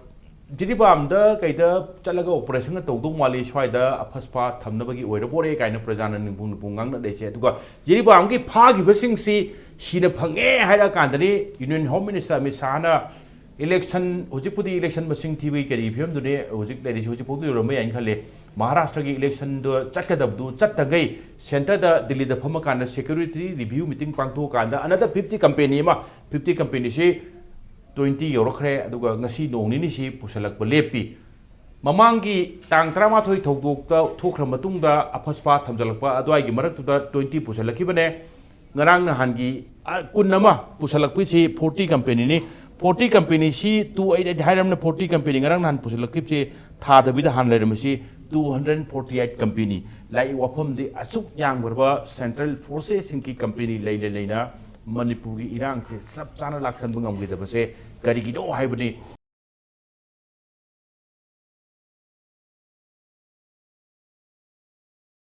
ꯖꯤꯔꯤꯕꯥꯝꯗ ꯀꯩꯗ ꯆꯠꯂꯒ operation ꯇꯧꯗꯧ ꯃꯥꯜꯂꯤ, ꯁ꯭ꯋꯥꯏꯗ ꯑꯐꯁꯄꯥ ꯊꯝꯅꯕꯒꯤ ꯑꯣꯏꯔꯕꯣꯔꯦ ꯀꯥꯏꯅ ꯄ꯭ꯔꯖꯥꯅ ꯅꯤꯡꯕꯨꯡ ꯅꯤꯡꯕꯨꯡ ꯉꯥꯡꯅ ꯂꯩꯁꯦ꯫ ꯑꯗꯨꯒ ꯖꯤꯔꯤꯕꯥꯝꯒꯤ ꯐꯥꯈꯤꯕꯁꯤꯡꯁꯤ ꯁꯤꯅ ꯐꯪꯉꯦ ꯍꯥꯏꯔꯛꯑꯀꯥꯟꯗꯅꯤ Union Home Minister Amit ꯁꯥꯍꯅ election, ꯍꯧꯖꯤꯛꯄꯨꯗꯤ election ꯃꯁꯤꯡ ꯊꯤꯕꯒꯤ ꯀꯔꯤ ꯐꯤꯕꯝꯗꯨꯅꯦ ꯍꯧꯖꯤꯛ ꯂꯩꯔꯤꯁꯤ, ꯍꯧꯖꯤꯛꯐꯥꯎꯗꯤ ꯌꯧꯔꯝꯕ ꯌꯥꯏꯅ ꯈꯜꯂꯤ꯫ ꯃꯍꯥꯔꯥꯁꯇ꯭ꯔꯒꯤ election ꯗꯣ ꯆꯠꯀꯗꯕꯗꯨ ꯆꯠꯇꯉꯩ centre ꯗ ꯗꯤꯜꯂꯤꯗ ꯐꯝꯃꯀꯥꯟꯗ security review meeting ꯄꯥꯡꯊꯣꯛꯑꯀꯥꯟꯗ another fifty company ꯑꯃ, fifty company ꯁꯤ twenty ꯌꯧꯔꯛꯈ꯭ꯔꯦ꯫ ꯑꯗꯨꯒ ꯉꯁꯤ ꯅꯣꯡ ꯅꯤꯅꯤꯁꯤ ꯄꯨꯁꯜꯂꯛꯄ ꯂꯦꯞꯄꯤ꯫ ꯃꯃꯥꯡꯒꯤ ꯇꯥꯡ ꯇꯔꯥꯃꯥꯊꯣꯏ ꯊꯧꯗꯣꯛꯇ ꯊꯣꯛꯈ꯭ꯔ ꯃꯇꯨꯡꯗ ꯑꯐꯁꯄꯥ ꯊꯝꯖꯤꯜꯂꯛꯄ ꯑꯗꯨꯋꯥꯏꯒꯤ ꯃꯔꯛꯇꯨꯗ twenty ꯄꯨꯁꯜꯂꯛꯈꯤꯕꯅꯦ꯫ ꯉꯔꯥꯡ ꯅꯍꯥꯟꯒꯤ, ꯑ, ꯀꯨꯟ ꯑꯃ ꯄꯨꯁꯜꯂꯛꯄꯁꯤ forty company ꯅꯤ꯫ Forty company ꯁꯤ two eight eight ꯍꯥꯏꯔꯝꯅ forty company ꯉꯔꯥꯡ ꯅꯍꯥꯟ ꯄꯨꯁꯜꯂꯛꯈꯤꯕꯁꯤ ꯊꯥꯗꯕꯤꯗ ꯍꯥꯟꯅ ꯂꯩꯔꯝꯃꯤꯁꯤ two hundred forty eight company꯫ ꯂꯥꯛꯏ ꯋꯥꯐꯝꯗꯤ ꯑꯁꯨꯛ ꯌꯥꯝꯈ꯭ꯔꯕ central forces ꯁꯤꯡꯒꯤ company ꯂꯩꯅ ꯂꯩꯅ ꯃꯅꯤꯄꯨꯔꯒꯤ ꯏꯔꯥꯡꯁꯦ ꯆꯞ ꯆꯥꯅ ꯂꯥꯛꯁꯟꯕ ꯉꯝꯈꯤꯗꯕꯁꯦ ꯀꯔꯤꯒꯤꯅꯣ ꯍꯥꯏꯕꯅꯤ꯫